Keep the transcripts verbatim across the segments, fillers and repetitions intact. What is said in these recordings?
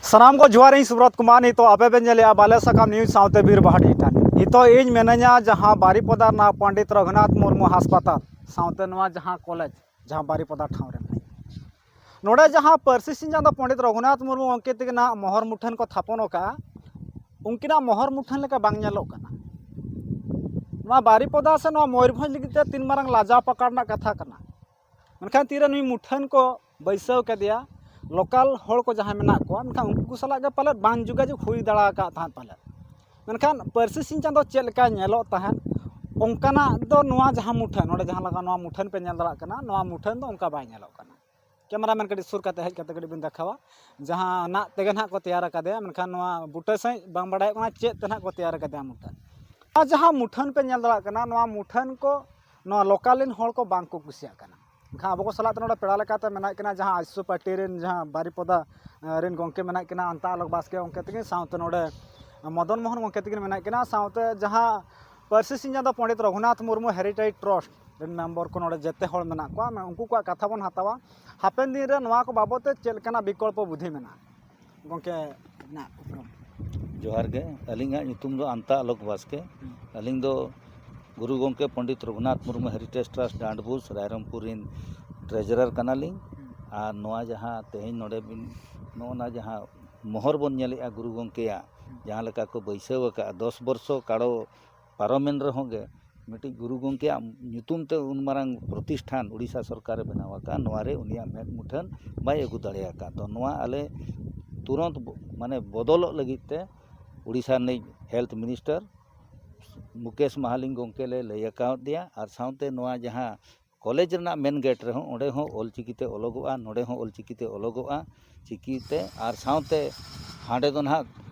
ᱥᱟᱱᱟᱢ ᱠᱚ ᱡᱚᱦᱟᱨ, ᱤᱧ ᱥᱩᱵᱨᱚᱛ ᱠᱩᱢᱟᱨ᱾ ᱱᱤᱛᱚᱜ ᱟᱯᱮ ᱯᱮ ᱧᱮᱞᱮᱜᱼᱟ ᱵᱟᱞᱮ ᱥᱟᱠᱟᱢ ᱱᱤᱭᱩᱡᱽ ᱥᱟᱶᱛᱮ ᱵᱤᱨ ᱵᱟᱦᱟ ᱰᱤᱡᱤᱴᱟᱞ᱾ ᱱᱤᱛᱚᱜ ᱤᱧ ᱢᱮᱱᱟᱧᱟ ᱡᱟᱦᱟᱸ ᱵᱟᱨᱤᱯᱚᱫᱟ ᱨᱮᱱᱟᱜ ᱯᱚᱱᱰᱤᱛ ᱨᱚᱜᱷᱩᱱᱟᱛᱷ ᱢᱩᱨᱢᱩ ᱦᱟᱥᱯᱟᱛᱟᱞ ᱥᱟᱶᱛᱮ ᱱᱚᱣᱟ ᱡᱟᱦᱟᱸ ᱠᱚᱞᱮᱡᱽ, ᱡᱟᱦᱟᱸ ᱵᱟᱨᱤᱯᱚᱫᱟ ᱴᱷᱟᱶ ᱨᱮ ᱢᱮᱱᱟᱧᱟ᱾ ᱱᱚᱰᱮ ᱡᱟᱦᱟᱸ ᱯᱟᱹᱨᱥᱤ ᱥᱤᱧ ᱪᱟᱸᱫᱚ ᱯᱚᱱᱰᱤᱛ ᱨᱚᱜᱷᱩᱱᱟᱛᱷ ᱢᱩᱨᱢᱩ ᱜᱚᱢᱠᱮ ᱛᱟᱹᱠᱤᱱᱟᱜ ᱢᱚᱦᱚᱨ ᱢᱩᱴᱷᱟᱹᱱ ᱠᱚ ᱛᱷᱟᱯᱚᱱ ᱟᱠᱟᱫᱼᱟ, ᱩᱱᱠᱤᱱᱟᱜ ᱢᱚᱦᱚᱨ ᱢᱩᱴᱷᱟᱹᱱ ᱞᱮᱠᱟ ᱵᱟᱝ ᱧᱮᱞᱚᱜ ᱠᱟᱱᱟ᱾ ᱱᱚᱣᱟ ᱵᱟᱨᱤᱯᱚᱫᱟ ᱥᱮ ᱱᱚᱣᱟ ᱢᱚᱭᱩᱨᱵᱷᱚᱸᱡᱽ ᱞᱟᱹᱜᱤᱫ ᱛᱮ ᱛᱤᱱ ᱢᱟᱨᱟᱝ ᱞᱟᱡᱟᱣ ᱯᱟᱠᱟᱲ ᱨᱮᱱᱟᱜ ᱠᱟᱛᱷᱟ ᱠᱟᱱᱟ᱾ ᱢᱮᱱᱠᱷᱟᱱ ᱛᱤᱨᱮ ᱱᱩᱭ ᱢᱩᱴᱷᱟᱹᱱ ᱠᱚ ᱵᱟᱹᱭᱥᱟᱹᱣ ᱠᱮᱫᱮᱭᱟ, ᱞᱳᱠᱟᱞ ᱦᱚᱲ ᱠᱚ ᱡᱟᱦᱟᱸᱭ ᱢᱮᱱᱟᱜ ᱠᱚᱣᱟ, ᱢᱮᱱᱠᱷᱟᱱ ᱩᱱᱠᱩ ᱠᱚ ᱥᱟᱞᱟᱜ ᱜᱮ ᱯᱟᱞᱮᱫ ᱵᱟᱝ ᱡᱳᱜᱟᱡᱳᱜᱽ ᱦᱩᱭ ᱫᱟᱲᱮ ᱟᱠᱟᱫ ᱛᱟᱦᱮᱸᱫ ᱯᱟᱞᱮᱫ᱾ ᱢᱮᱱᱠᱷᱟᱱ ᱯᱟᱹᱨᱥᱤ ᱥᱤᱧ ᱪᱟᱸᱫᱚ ᱪᱮᱫ ᱞᱮᱠᱟ ᱧᱮᱞᱚᱜ ᱛᱟᱦᱮᱸᱫ, ᱚᱱᱠᱟᱱᱟᱜ ᱫᱚ ᱱᱚᱣᱟ ᱡᱟᱦᱟᱸ ᱢᱩᱴᱷᱟᱹᱱ, ᱱᱚᱰᱮ ᱡᱟᱦᱟᱸ ᱞᱮᱠᱟ ᱱᱚᱣᱟ ᱢᱩᱴᱷᱟᱹᱱ ᱯᱮ ᱧᱮᱞ ᱫᱟᱲᱮᱭᱟᱜ ᱠᱟᱱᱟ, ᱱᱚᱣᱟ ᱢᱩᱴᱷᱟᱹᱱ ᱫᱚ ᱚᱱᱠᱟ ᱵᱟᱭ ᱧᱮᱞᱚᱜ ᱠᱟᱱᱟ᱾ ᱠᱮᱢᱮᱨᱟᱢᱮᱱ ᱠᱟᱹᱴᱤᱡ ᱥᱩᱨ ᱠᱟᱛᱮ ᱦᱮᱡ ᱠᱟᱛᱮ ᱠᱟᱹᱴᱤᱡ ᱵᱤᱱ ᱫᱮᱠᱷᱟᱣᱟ, ᱡᱟᱦᱟᱸ ᱱᱟᱜ ᱛᱮᱜᱮ ᱱᱟᱦᱟᱜ ᱠᱚ ᱛᱮᱭᱟᱨ ᱟᱠᱟᱫᱮᱭᱟ, ᱢᱮᱱᱠᱷᱟᱱ ᱱᱚᱣᱟ ᱵᱩᱴᱟᱹ ᱥᱟᱺᱦᱤᱡ ᱵᱟᱝ ᱵᱟᱲᱟᱭᱚᱜ ᱠᱟᱱᱟ ᱪᱮᱫ ᱛᱮ ᱱᱟᱦᱟᱜ ᱠᱚ ᱛᱮᱭᱟᱨ ᱟᱠᱟᱫᱮᱭᱟ ᱢᱩᱴᱷᱟᱹᱱ᱾ ᱟᱨ ᱡᱟᱦᱟᱸ ᱢᱩᱴᱷᱟᱹᱱ ᱯᱮ ᱧᱮᱞ ᱫᱟᱲᱮᱭᱟᱜ ᱠᱟᱱᱟ, ᱱᱚᱣᱟ ᱢᱩᱴᱷᱟᱹᱱ ᱠᱚ ᱱᱚᱣᱟ ᱞᱳᱠᱟᱞ ᱨᱮᱱ ᱦᱚᱲ ᱠᱚ ᱵᱟᱝ ᱠᱚ ᱠᱩᱥᱤᱭᱟᱜ ᱠᱟᱱᱟ᱾ ᱮᱱᱠᱷᱟᱱ ᱟᱵᱚ ᱠᱚ ᱥᱟᱞᱟᱜ ᱛᱮ ᱱᱚᱰᱮ ᱯᱮᱲᱟ ᱞᱮᱠᱟᱛᱮ ᱢᱮᱱᱟᱜ ᱠᱤᱱᱟ ᱡᱟᱦᱟᱸ ᱟᱡᱥᱩ ᱯᱟᱨᱴᱤ ᱨᱮᱱ, ᱡᱟᱦᱟᱸ ᱵᱟᱨᱤᱯᱚᱫᱟ, ᱮ, ᱨᱮᱱ ᱜᱚᱢᱠᱮ ᱢᱮᱱᱟᱜ ᱠᱤᱱᱟ ᱟᱱᱛᱟ ᱟᱞᱳᱠ ᱵᱟᱥᱠᱮ ᱜᱚᱢᱠᱮ ᱛᱟᱹᱠᱤᱱ, ᱥᱟᱶᱛᱮ ᱱᱚᱰᱮ ᱢᱚᱫᱚᱱ ᱢᱳᱦᱚᱱ ᱜᱚᱢᱠᱮ ᱛᱟᱹᱠᱤᱱ ᱢᱮᱱᱟᱜ ᱠᱤᱱᱟ, ᱥᱟᱶᱛᱮ ᱡᱟᱦᱟᱸ ᱯᱟᱹᱨᱥᱤ ᱥᱤᱧ ᱪᱟᱸᱫᱚ ᱯᱚᱱᱰᱤᱛ ᱨᱚᱜᱷᱩᱱᱟᱛᱷ ᱢᱩᱨᱢᱩ ᱦᱮᱨᱤᱴᱮᱡᱽ ᱴᱨᱟᱥᱴ ᱨᱮᱱ ᱢᱮᱢᱵᱚᱨ ᱠᱚ ᱱᱚᱰᱮ ᱡᱮᱛᱮ ᱦᱚᱲ ᱢᱮᱱᱟᱜ ᱠᱚᱣᱟ, ᱩᱱᱠᱩ ᱠᱚᱣᱟᱜ ᱠᱟᱛᱷᱟ ᱵᱚᱱ ᱦᱟᱛᱟᱣᱟ᱾ ᱦᱟᱯᱮᱱ ᱫᱤᱱ ᱨᱮ ᱱᱚᱣᱟ ᱠᱚ ᱵᱟᱵᱚᱫ ᱛᱮ ᱪᱮᱫ ᱞᱮᱠᱟᱱᱟᱜ ᱵᱤᱠᱚᱞᱯᱚ ᱵᱩᱫᱷᱤ ᱢᱮᱱᱟᱜᱼᱟ? ᱜᱚᱢᱠᱮ, ᱟᱹᱵᱤᱱᱟᱜ ᱩᱯᱨᱩᱢ᱾ ᱡᱚᱦᱟᱨ ᱜᱮ, ᱟᱹᱞᱤᱧᱟᱜ ᱧᱩᱛᱩᱢ ᱫᱚ ᱟᱱᱛᱟ ᱟᱞᱳᱠ ᱵᱟᱥᱠᱮ᱾ ᱦᱩᱸ᱾ ᱟᱹᱞᱤᱧ ᱫᱚ ᱜᱩᱨᱩ ᱜᱚᱢᱠᱮ ᱯᱚᱱᱰᱤᱛ ᱨᱚᱜᱷᱩᱱᱟᱛᱷ ᱢᱩᱨᱢᱩ ᱦᱮᱨᱤᱴᱮᱡᱽ ᱴᱨᱟᱥᱴ ᱰᱟᱸᱰᱵᱩᱥ ᱨᱟᱭᱨᱚᱝᱯᱩᱨ ᱨᱤᱱ ᱴᱨᱮᱡᱟᱨᱟᱨ ᱠᱟᱱᱟᱞᱤᱧ᱾ ᱦᱩᱸ᱾ ᱟᱨ ᱱᱚᱣᱟ ᱡᱟᱦᱟᱸ ᱛᱮᱦᱮᱧ ᱱᱚᱰᱮ ᱵᱤᱱ, ᱱᱚᱜᱼᱚ ᱱᱟ ᱡᱟᱦᱟᱸ ᱢᱚᱦᱚᱨ ᱵᱚᱱ ᱧᱮᱞᱮᱜᱼᱟ ᱜᱩᱨᱩ ᱜᱚᱢᱠᱮᱭᱟᱜ, ᱦᱩᱸ᱾ ᱡᱟᱦᱟᱸ ᱞᱮᱠᱟ ᱠᱚ ᱵᱟᱹᱭᱥᱟᱹᱣ ᱟᱠᱟᱫᱼᱟ, ᱫᱚᱥ ᱵᱚᱨᱥᱚ ᱠᱟᱲᱚ ᱯᱟᱨᱚᱢᱮᱱ ᱨᱮᱦᱚᱸ ᱜᱮ ᱢᱤᱫᱴᱤᱡ ᱜᱩᱨᱩ ᱜᱚᱢᱠᱮᱭᱟᱜ ᱧᱩᱛᱩᱢ ᱛᱮ ᱩᱱ ᱢᱟᱨᱟᱝ ᱯᱨᱚᱛᱤᱥᱴᱷᱟᱱ ᱩᱲᱤᱥᱥᱟ ᱥᱚᱨᱠᱟᱨᱮ ᱵᱮᱱᱟᱣ ᱟᱠᱟᱫ, ᱱᱚᱣᱟ ᱨᱮ ᱩᱱᱤᱭᱟᱜ ᱢᱮᱫ ᱢᱩᱴᱷᱟᱹᱱ ᱵᱟᱭ ᱟᱹᱜᱩ ᱫᱟᱲᱮ ᱟᱠᱟᱫ᱾ ᱛᱚ ᱱᱚᱣᱟ ᱟᱞᱮ ᱛᱩᱨᱚᱱᱛ ᱵᱚ-, ᱢᱟᱱᱮ ᱵᱚᱫᱚᱞᱚᱜ ᱞᱟᱹᱜᱤᱫ ᱛᱮ ᱩᱲᱤᱥᱥᱟ ᱨᱤᱱᱤᱡ ᱦᱮᱞᱛᱷ ᱢᱤᱱᱤᱥᱴᱟᱨ ᱢᱩᱠᱮᱥ ᱢᱟᱦᱟᱞᱤᱝ ᱜᱚᱢᱠᱮ ᱞᱮ ᱞᱟᱹᱭ ᱟᱠᱟᱣᱟᱫᱮᱭᱟ᱾ ᱟᱨ ᱥᱟᱶᱛᱮ ᱱᱚᱣᱟ ᱡᱟᱦᱟᱸ ᱠᱚᱞᱮᱡᱽ ᱨᱮᱱᱟᱜ ᱢᱮᱱ ᱜᱮᱴ ᱨᱮᱦᱚᱸ, ᱚᱸᱰᱮ ᱦᱚᱸ ᱚᱞᱪᱤᱠᱤ ᱛᱮ ᱚᱞᱚᱜᱚᱜᱼᱟ, ᱱᱚᱰᱮ ᱦᱚᱸ ᱚᱞᱪᱤᱠᱤ ᱛᱮ ᱚᱞᱚᱜᱚᱜᱼᱟ, ᱪᱤᱠᱤ ᱛᱮ᱾ ᱟᱨ ᱥᱟᱶᱛᱮ ᱦᱟᱸᱰᱮ ᱫᱚ ᱱᱟᱦᱟᱜ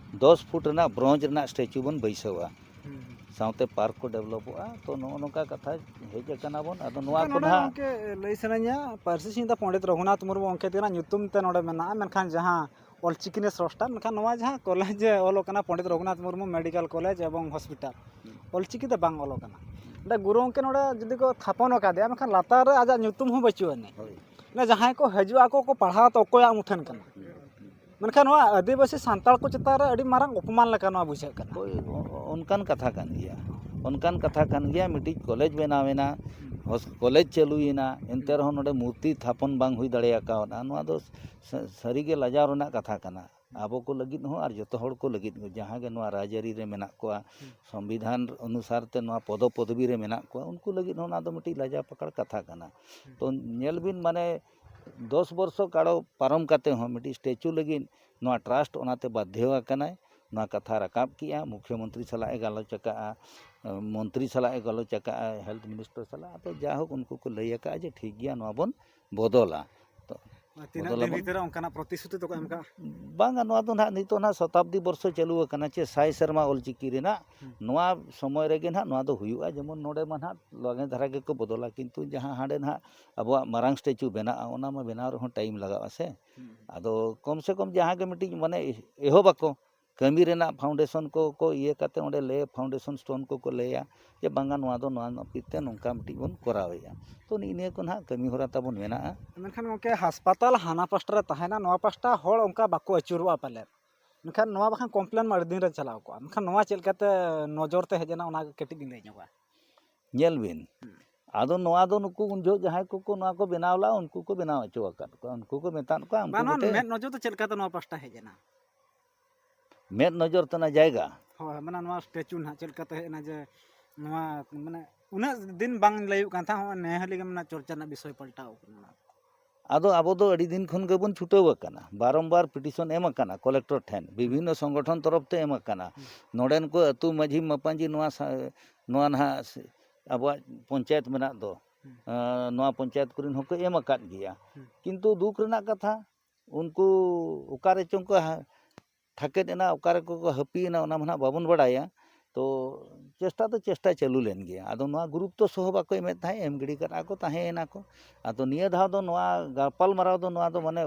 ᱫᱚᱥ ᱯᱷᱩᱴ ᱨᱮᱱᱟᱜ ᱵᱨᱚᱸᱡᱽ ᱨᱮᱱᱟᱜ ᱥᱴᱮᱪᱩ ᱵᱚᱱ ᱵᱟᱹᱭᱥᱟᱹᱣᱟ᱾ ᱦᱩᱸ, ᱦᱩᱸ᱾ ᱥᱟᱶᱛᱮ ᱯᱟᱨᱠ ᱠᱚ ᱰᱮᱵᱷᱞᱚᱯᱚᱜᱼᱟ᱾ ᱛᱚ ᱱᱚᱜᱼᱚ ᱱᱚᱝᱠᱟ ᱠᱟᱛᱷᱟ ᱦᱮᱡ ᱟᱠᱟᱱᱟ ᱵᱚᱱ᱾ ᱟᱫᱚ ᱱᱚᱣᱟ ᱜᱚᱢᱠᱮ, ᱠᱚ ᱱᱚᱰᱮ ᱱᱟᱦᱟᱜ ᱜᱚᱢᱠᱮ ᱞᱟᱹᱭ ᱥᱟᱱᱟᱧᱟ, ᱯᱟᱹᱨᱥᱤ ᱥᱤᱧ ᱫᱚ ᱯᱚᱱᱰᱤᱛ ᱨᱚᱜᱷᱩᱱᱟᱛᱷ ᱢᱩᱨᱢᱩ ᱜᱚᱢᱠᱮ ᱛᱟᱹᱠᱤᱱᱟᱜ ᱧᱩᱛᱩᱢ ᱛᱮ ᱱᱚᱰᱮ ᱢᱮᱱᱟᱜᱼᱟ, ᱢᱮᱱᱠᱷᱟᱱ ᱡᱟᱦᱟᱸ ᱚᱞᱪᱤᱠᱤ ᱨᱤᱱᱤᱡ ᱥᱨᱚᱥᱴᱟ, ᱢᱮᱱᱠᱷᱟᱱ ᱱᱚᱣᱟ ᱡᱟᱦᱟᱸ ᱠᱚᱞᱮᱡᱽ ᱚᱞ ᱟᱠᱟᱱᱟ ᱯᱚᱱᱰᱤᱛ ᱨᱚᱜᱷᱩᱱᱟᱛᱷ ᱢᱩᱨᱢᱩ ᱢᱮᱰᱤᱠᱮᱞ ᱠᱚᱞᱮᱡᱽ ᱮᱵᱚᱝ ᱦᱚᱥᱯᱤᱴᱟᱞ, ᱦᱩᱸ᱾ ᱚᱞᱪᱤᱠᱤ ᱛᱮ ᱵᱟᱝ ᱚᱞ ᱟᱠᱟᱱᱟ᱾ ᱚᱸᱰᱮ ᱜᱩᱨᱩ ᱜᱚᱢᱠᱮ ᱱᱚᱰᱮ ᱡᱩᱫᱤ ᱠᱚ ᱛᱷᱟᱯᱚᱱ ᱟᱠᱟᱫᱮᱭᱟ, ᱢᱮᱱᱠᱷᱟᱱ ᱞᱟᱛᱟᱨ ᱨᱮ ᱟᱡᱟᱜ ᱧᱩᱛᱩᱢ ᱦᱚᱸ ᱵᱟᱹᱪᱩᱜ ᱟᱹᱱᱤᱡ᱾ ᱦᱳᱭ᱾ ᱚᱱᱮ ᱡᱟᱦᱟᱸᱭ ᱠᱚ ᱦᱤᱡᱩᱜ ᱟᱠᱚ, ᱠᱚ ᱯᱟᱲᱦᱟᱣ ᱛᱚ ᱚᱠᱚᱭᱟᱜ ᱢᱩᱴᱷᱟᱹᱱ ᱠᱟᱱᱟ? ᱦᱩᱸ, ᱦᱩᱸ᱾ ᱢᱮᱱᱠᱷᱟᱱ ᱱᱚᱣᱟ ᱟᱹᱫᱤᱵᱟᱹᱥᱤ ᱥᱟᱱᱛᱟᱲ ᱠᱚ ᱪᱮᱛᱟᱱ ᱨᱮ ᱟᱹᱰᱤ ᱢᱟᱨᱟᱝ ᱚᱯᱚᱢᱟᱱ ᱞᱮᱠᱟ ᱱᱚᱣᱟ ᱵᱩᱡᱷᱟᱹᱜ ᱠᱟᱱᱟ᱾ ᱦᱳᱭ, ᱚ-, ᱚ-, ᱚᱱᱠᱟᱱ ᱠᱟᱛᱷᱟ ᱠᱟᱱ ᱜᱮᱭᱟ᱾ ᱚᱱᱠᱟᱱ ᱠᱟᱛᱷᱟ ᱠᱟᱱ ᱜᱮᱭᱟ᱾ ᱢᱤᱫᱴᱤᱡ ᱠᱚᱞᱮᱡᱽ ᱵᱮᱱᱟᱣ ᱮᱱᱟ, ᱦᱚᱥ-, ᱠᱚᱞᱮᱡᱽ ᱪᱟᱹᱞᱩᱭᱮᱱᱟ, ᱮᱱᱛᱮ ᱨᱮᱦᱚᱸ ᱱᱚᱰᱮ ᱢᱩᱨᱛᱤ ᱛᱷᱟᱯᱚᱱ ᱵᱟᱝ ᱦᱩᱭ ᱫᱟᱲᱮ ᱟᱠᱟᱣᱫᱟ᱾ ᱱᱚᱣᱟ ᱫᱚ ᱥᱟ-, ᱥᱟᱹᱨᱤᱜᱮ ᱞᱟᱡᱟᱣ ᱨᱮᱱᱟᱜ ᱠᱟᱛᱷᱟ ᱠᱟᱱᱟ᱾ ᱟᱵᱚ ᱠᱚ ᱞᱟᱹᱜᱤᱫ ᱦᱚᱸ ᱟᱨ ᱡᱚᱛᱚ ᱦᱚᱲ ᱠᱚ ᱞᱟᱹᱜᱤᱫ ᱦᱚᱸ, ᱡᱟᱦᱟᱸ ᱜᱮ ᱱᱚᱣᱟ ᱨᱟᱡᱽᱟᱹᱨᱤ ᱨᱮ ᱢᱮᱱᱟᱜ ᱠᱚᱣᱟ, ᱥᱚᱝᱵᱤᱫᱷᱟᱱ ᱚᱱᱩᱥᱟᱨ ᱛᱮ ᱱᱚᱣᱟ ᱯᱚᱫᱚ ᱯᱚᱫᱚᱵᱤ ᱨᱮ ᱢᱮᱱᱟᱜ ᱠᱚᱣᱟ, ᱩᱱᱠᱩ ᱞᱟᱹᱜᱤᱫ ᱦᱚᱸ ᱚᱱᱟ ᱫᱚ ᱢᱤᱫᱴᱤᱡ ᱞᱟᱡᱟ ᱯᱟᱠᱟᱲ ᱠᱟᱛᱷᱟ ᱠᱟᱱᱟ᱾ ᱛᱚ ᱧᱮᱞ ᱵᱤᱱ, ᱢᱟᱱᱮ ᱫᱚᱥ ᱵᱚᱨᱥᱚ ᱠᱟᱲᱚ ᱯᱟᱨᱚᱢ ᱠᱟᱛᱮ ᱦᱚᱸ ᱢᱤᱫᱴᱤᱡ ᱥᱴᱮᱪᱩ ᱞᱟᱹᱜᱤᱫ ᱱᱚᱣᱟ ᱴᱨᱟᱥᱴ ᱚᱱᱟᱛᱮ ᱵᱟᱫᱽᱫᱷᱚ ᱟᱠᱟᱱᱟᱭ᱾ ᱱᱚᱣᱟ ᱠᱟᱛᱷᱟ ᱨᱟᱠᱟᱵ ᱠᱮᱜᱼᱟ, ᱢᱩᱠᱷᱭᱚᱢᱚᱱᱛᱨᱤ ᱥᱟᱞᱟᱜ ᱮ ᱜᱟᱞᱚᱪ ᱟᱠᱟᱜᱼᱟ, ᱢᱚᱱᱛᱨᱤ ᱥᱟᱞᱟᱜ ᱮ ᱜᱟᱞᱚᱪ ᱟᱠᱟᱜᱼᱟ, ᱦᱮᱞᱛᱷ ᱢᱤᱱᱤᱥᱴᱟᱨ ᱥᱟᱞᱟᱜ᱾ ᱟᱫᱚ ᱡᱟᱭᱦᱳᱠ, ᱩᱱᱠᱩ ᱠᱚ ᱞᱟᱹᱭ ᱟᱠᱟᱜᱼᱟ ᱡᱮ ᱴᱷᱤᱠ ᱜᱮᱭᱟ, ᱱᱚᱣᱟ ᱵᱚᱱ ᱵᱚᱫᱚᱞᱟ᱾ ᱛᱚ ᱟᱨ ᱛᱤᱱᱟᱹᱜ ᱵᱚᱫᱚᱞ ᱫᱤᱱ ᱟᱵᱚᱱ᱾ ᱵᱷᱤᱛᱤᱨ ᱨᱮ ᱚᱱᱠᱟᱱᱟᱜ ᱯᱨᱚᱛᱤᱥᱨᱩᱛᱤ ᱫᱚᱠᱚ ᱮᱢ ᱠᱟᱜᱼᱟ? ᱵᱟᱝᱟ, ᱱᱚᱣᱟ ᱫᱚ ᱱᱟᱦᱟᱜ ᱱᱤᱛᱚᱜ ᱱᱟᱦᱟᱜ ᱥᱚᱛᱟᱵᱫᱤ ᱵᱚᱨᱥᱚ ᱪᱟᱹᱞᱩ ᱟᱠᱟᱱᱟ, ᱪᱮ ᱥᱟᱭ ᱥᱮᱨᱢᱟ ᱚᱞᱪᱤᱠᱤ ᱨᱮᱱᱟᱜ᱾ ᱱᱚᱣᱟ ᱥᱚᱢᱚᱭ ᱨᱮᱜᱮ ᱱᱟᱦᱟᱜ ᱱᱚᱣᱟ ᱫᱚ ᱦᱩᱭᱩᱜᱼᱟ᱾ ᱡᱮᱢᱚᱱ ᱱᱚᱰᱮ ᱢᱟ ᱱᱟᱦᱟᱜ ᱞᱟᱜᱮ ᱫᱷᱟᱨᱟ ᱜᱮᱠᱚ ᱵᱚᱫᱚᱞᱟ, ᱠᱤᱱᱛᱩ ᱡᱟᱦᱟᱸ ᱦᱟᱸᱰᱮ ᱱᱟᱦᱟᱜ ᱟᱵᱚᱣᱟᱜ ᱢᱟᱨᱟᱝ ᱥᱴᱮᱪᱩ ᱵᱮᱱᱟᱜᱼᱟ, ᱚᱱᱟ ᱢᱟ ᱵᱮᱱᱟᱣ ᱨᱮᱦᱚᱸ ᱴᱟᱭᱤᱢ ᱞᱟᱜᱟᱜᱼᱟ ᱥᱮ᱾ ᱟᱫᱚ ᱠᱚᱢ ᱥᱮ ᱠᱚᱢ ᱡᱟᱦᱟᱸ ᱜᱮ ᱢᱤᱫᱴᱤᱡ ᱢᱟᱱᱮ ᱮᱦᱚᱵ ᱟᱠᱚ, ᱠᱟᱹᱢᱤ ᱨᱮᱱᱟᱜ ᱯᱷᱟᱣᱩᱱᱰᱮᱥᱚᱱ ᱠᱚ, ᱠᱚ ᱤᱭᱟᱹ ᱠᱟᱛᱮ ᱚᱸᱰᱮ ᱞᱮ ᱯᱷᱟᱣᱩᱱᱰᱮᱥᱚᱱ ᱥᱴᱳᱱ ᱠᱚᱠᱚ ᱞᱮᱭᱟ ᱡᱮ ᱵᱟᱝᱟ, ᱱᱚᱣᱟ ᱫᱚ ᱱᱚᱣᱟ ᱱᱟᱹᱯᱤᱛ ᱛᱮ ᱱᱚᱝᱠᱟ ᱢᱤᱫᱴᱤᱡ ᱵᱚᱱ ᱠᱚᱨᱟᱣᱮᱫᱼᱟ᱾ ᱛᱚ ᱱᱤᱜᱼᱤ ᱱᱤᱭᱟᱹ ᱠᱚ ᱱᱟᱦᱟᱜ ᱠᱟᱹᱢᱤ ᱦᱚᱨᱟ ᱛᱟᱵᱚᱱ ᱢᱮᱱᱟᱜᱼᱟ᱾ ᱢᱮᱱᱠᱷᱟᱱ ᱜᱚᱢᱠᱮ, ᱦᱟᱥᱯᱟᱛᱟᱞ ᱦᱟᱱᱟ ᱯᱟᱥᱴᱟ ᱨᱮ ᱛᱟᱦᱮᱱᱟ, ᱱᱚᱣᱟ ᱯᱟᱥᱴᱟ ᱦᱚᱲ ᱚᱱᱠᱟ ᱵᱟᱠᱚ ᱟᱹᱪᱩᱨᱚᱜᱼᱟ ᱯᱟᱞᱮᱫ᱾ ᱢᱮᱱᱠᱷᱟᱱ ᱱᱚᱣᱟ ᱵᱟᱠᱷᱟᱱ ᱠᱚᱢᱯᱞᱮᱱ ᱢᱟ ᱟᱹᱰᱤ ᱫᱤᱱ ᱨᱮ ᱪᱟᱞᱟᱣ ᱠᱚᱜᱼᱟ᱾ ᱢᱮᱱᱠᱷᱟᱱ ᱱᱚᱣᱟ ᱪᱮᱫ ᱞᱮᱠᱟᱛᱮ ᱱᱚᱡᱚᱨ ᱛᱮ ᱦᱮᱡ ᱮᱱᱟ, ᱚᱱᱟ ᱠᱟᱹᱴᱤᱡ ᱵᱤᱱ ᱞᱟᱹᱭ ᱧᱚᱜᱟ? ᱧᱮᱞ ᱵᱤᱱ, ᱟᱫᱚ ᱱᱚᱣᱟ ᱫᱚ ᱱᱩᱠᱩ ᱩᱱ ᱡᱚᱦᱚᱜ ᱡᱟᱦᱟᱸᱭ ᱠᱚᱠᱚ ᱱᱚᱣᱟ ᱠᱚ ᱵᱮᱱᱟᱣ ᱞᱟᱜᱼᱟ, ᱩᱱᱠᱩ ᱠᱚ ᱵᱮᱱᱟᱣ ᱦᱚᱪᱚ ᱟᱠᱟᱫ ᱠᱚᱣᱟ, ᱩᱱᱠᱩ ᱠᱚ ᱢᱮᱛᱟᱫ ᱠᱚᱣᱟ, ᱩᱱᱠᱩ ᱵᱟᱝ, ᱱᱚᱣᱟ ᱠᱚᱛᱮ ᱢᱮᱫ ᱱᱚᱡᱚᱨ ᱫᱚ ᱪᱮᱫ ᱞᱮᱠᱟᱛᱮ ᱱᱚᱣᱟ ᱯᱟᱥᱴᱟ ᱦᱮᱡ ᱮᱱᱟ? ᱢᱮᱫ ᱱᱚᱡᱚᱨ ᱛᱮᱱᱟᱜ ᱡᱟᱭᱜᱟ᱾ ᱦᱳᱭ, ᱢᱟᱱᱮ ᱱᱚᱣᱟ ᱥᱴᱮᱪᱩ ᱱᱟᱦᱟᱜ ᱪᱮᱫ ᱞᱮᱠᱟᱛᱮ ᱦᱮᱡ ᱮᱱᱟ ᱡᱮ ᱱᱚᱣᱟ, ᱢᱟᱱᱮ ᱩᱱᱟᱹᱜ ᱫᱤᱱ ᱵᱟᱝ ᱞᱟᱹᱭᱚᱜ ᱠᱟᱱ ᱛᱟᱦᱮᱸᱫ, ᱦᱚᱸᱜᱼᱚᱭ ᱱᱮ ᱦᱟᱹᱞᱤ ᱜᱮ ᱢᱟᱱᱮ ᱪᱚᱨᱪᱟ ᱨᱮᱱᱟᱜ ᱵᱤᱥᱚᱭ ᱯᱟᱞᱴᱟᱣ ᱠᱟᱱᱟ᱾ ᱟᱫᱚ ᱟᱵᱚ ᱫᱚ ᱟᱹᱰᱤ ᱫᱤᱱ ᱠᱷᱚᱱ ᱜᱮᱵᱚᱱ ᱪᱷᱩᱴᱟᱹᱣ ᱟᱠᱟᱱᱟ, ᱵᱟᱨᱚᱢᱵᱟᱨ ᱯᱤᱴᱤᱥᱚᱱ ᱮᱢ ᱟᱠᱟᱱᱟ ᱠᱚᱞᱮᱠᱴᱚᱨ ᱴᱷᱮᱱ, ᱵᱤᱵᱷᱤᱱᱱᱚ ᱥᱚᱝᱜᱚᱴᱷᱚᱱ ᱛᱚᱨᱚᱯ ᱛᱮ ᱮᱢ ᱟᱠᱟᱱᱟ᱾ ᱱᱚᱰᱮᱱ ᱠᱚ ᱟᱹᱛᱩ ᱢᱟᱹᱡᱷᱤ ᱢᱟᱯᱟᱧᱡᱤ ᱱᱚᱣᱟ ᱥᱟ-, ᱱᱚᱣᱟ ᱱᱟᱦᱟᱜ ᱥ-, ᱟᱵᱚᱣᱟᱜ ᱯᱚᱧᱪᱟᱭᱮᱛ ᱢᱮᱱᱟᱜ ᱫᱚ, ᱟᱸ, ᱱᱚᱣᱟ ᱯᱚᱧᱪᱟᱭᱮᱛ ᱠᱚᱨᱮᱱ ᱦᱚᱸᱠᱚ ᱮᱢ ᱟᱠᱟᱫ ᱜᱮᱭᱟ᱾ ᱠᱤᱱᱛᱩ ᱫᱩᱠ ᱨᱮᱱᱟᱜ ᱠᱟᱛᱷᱟ, ᱩᱱᱠᱩ ᱚᱠᱟᱨᱮ ᱪᱚᱝ ᱠᱚ ᱦᱟ-, ᱛᱷᱟᱠᱮᱫ ᱮᱱᱟ, ᱚᱠᱟ ᱨᱮᱠᱚ ᱠᱚ ᱦᱟᱹᱯᱤᱭᱮᱱᱟ, ᱚᱱᱟ ᱢᱟ ᱱᱟᱦᱟᱜ ᱵᱟᱵᱚᱱ ᱵᱟᱲᱟᱭᱟ᱾ ᱛᱚ ᱪᱮᱥᱴᱟ ᱫᱚ ᱪᱮᱥᱴᱟ ᱪᱟᱹᱞᱩ ᱞᱮᱱ ᱜᱮᱭᱟ᱾ ᱟᱫᱚ ᱱᱚᱣᱟ ᱜᱩᱨᱩᱛᱛᱚ ᱥᱚᱦᱚ ᱵᱟᱠᱚ ᱮᱢᱮᱫ ᱛᱟᱦᱮᱸᱫ, ᱮᱢ ᱜᱤᱰᱤ ᱠᱟᱫᱼᱟ ᱠᱚ, ᱛᱟᱦᱮᱸᱭᱮᱱᱟ ᱠᱚ᱾ ᱟᱫᱚ ᱱᱤᱭᱟᱹ ᱫᱷᱟᱣ ᱫᱚ ᱱᱚᱣᱟ ᱜᱟᱯᱟᱞᱢᱟᱨᱟᱣ ᱫᱚ, ᱱᱚᱣᱟ ᱫᱚ ᱢᱟᱱᱮ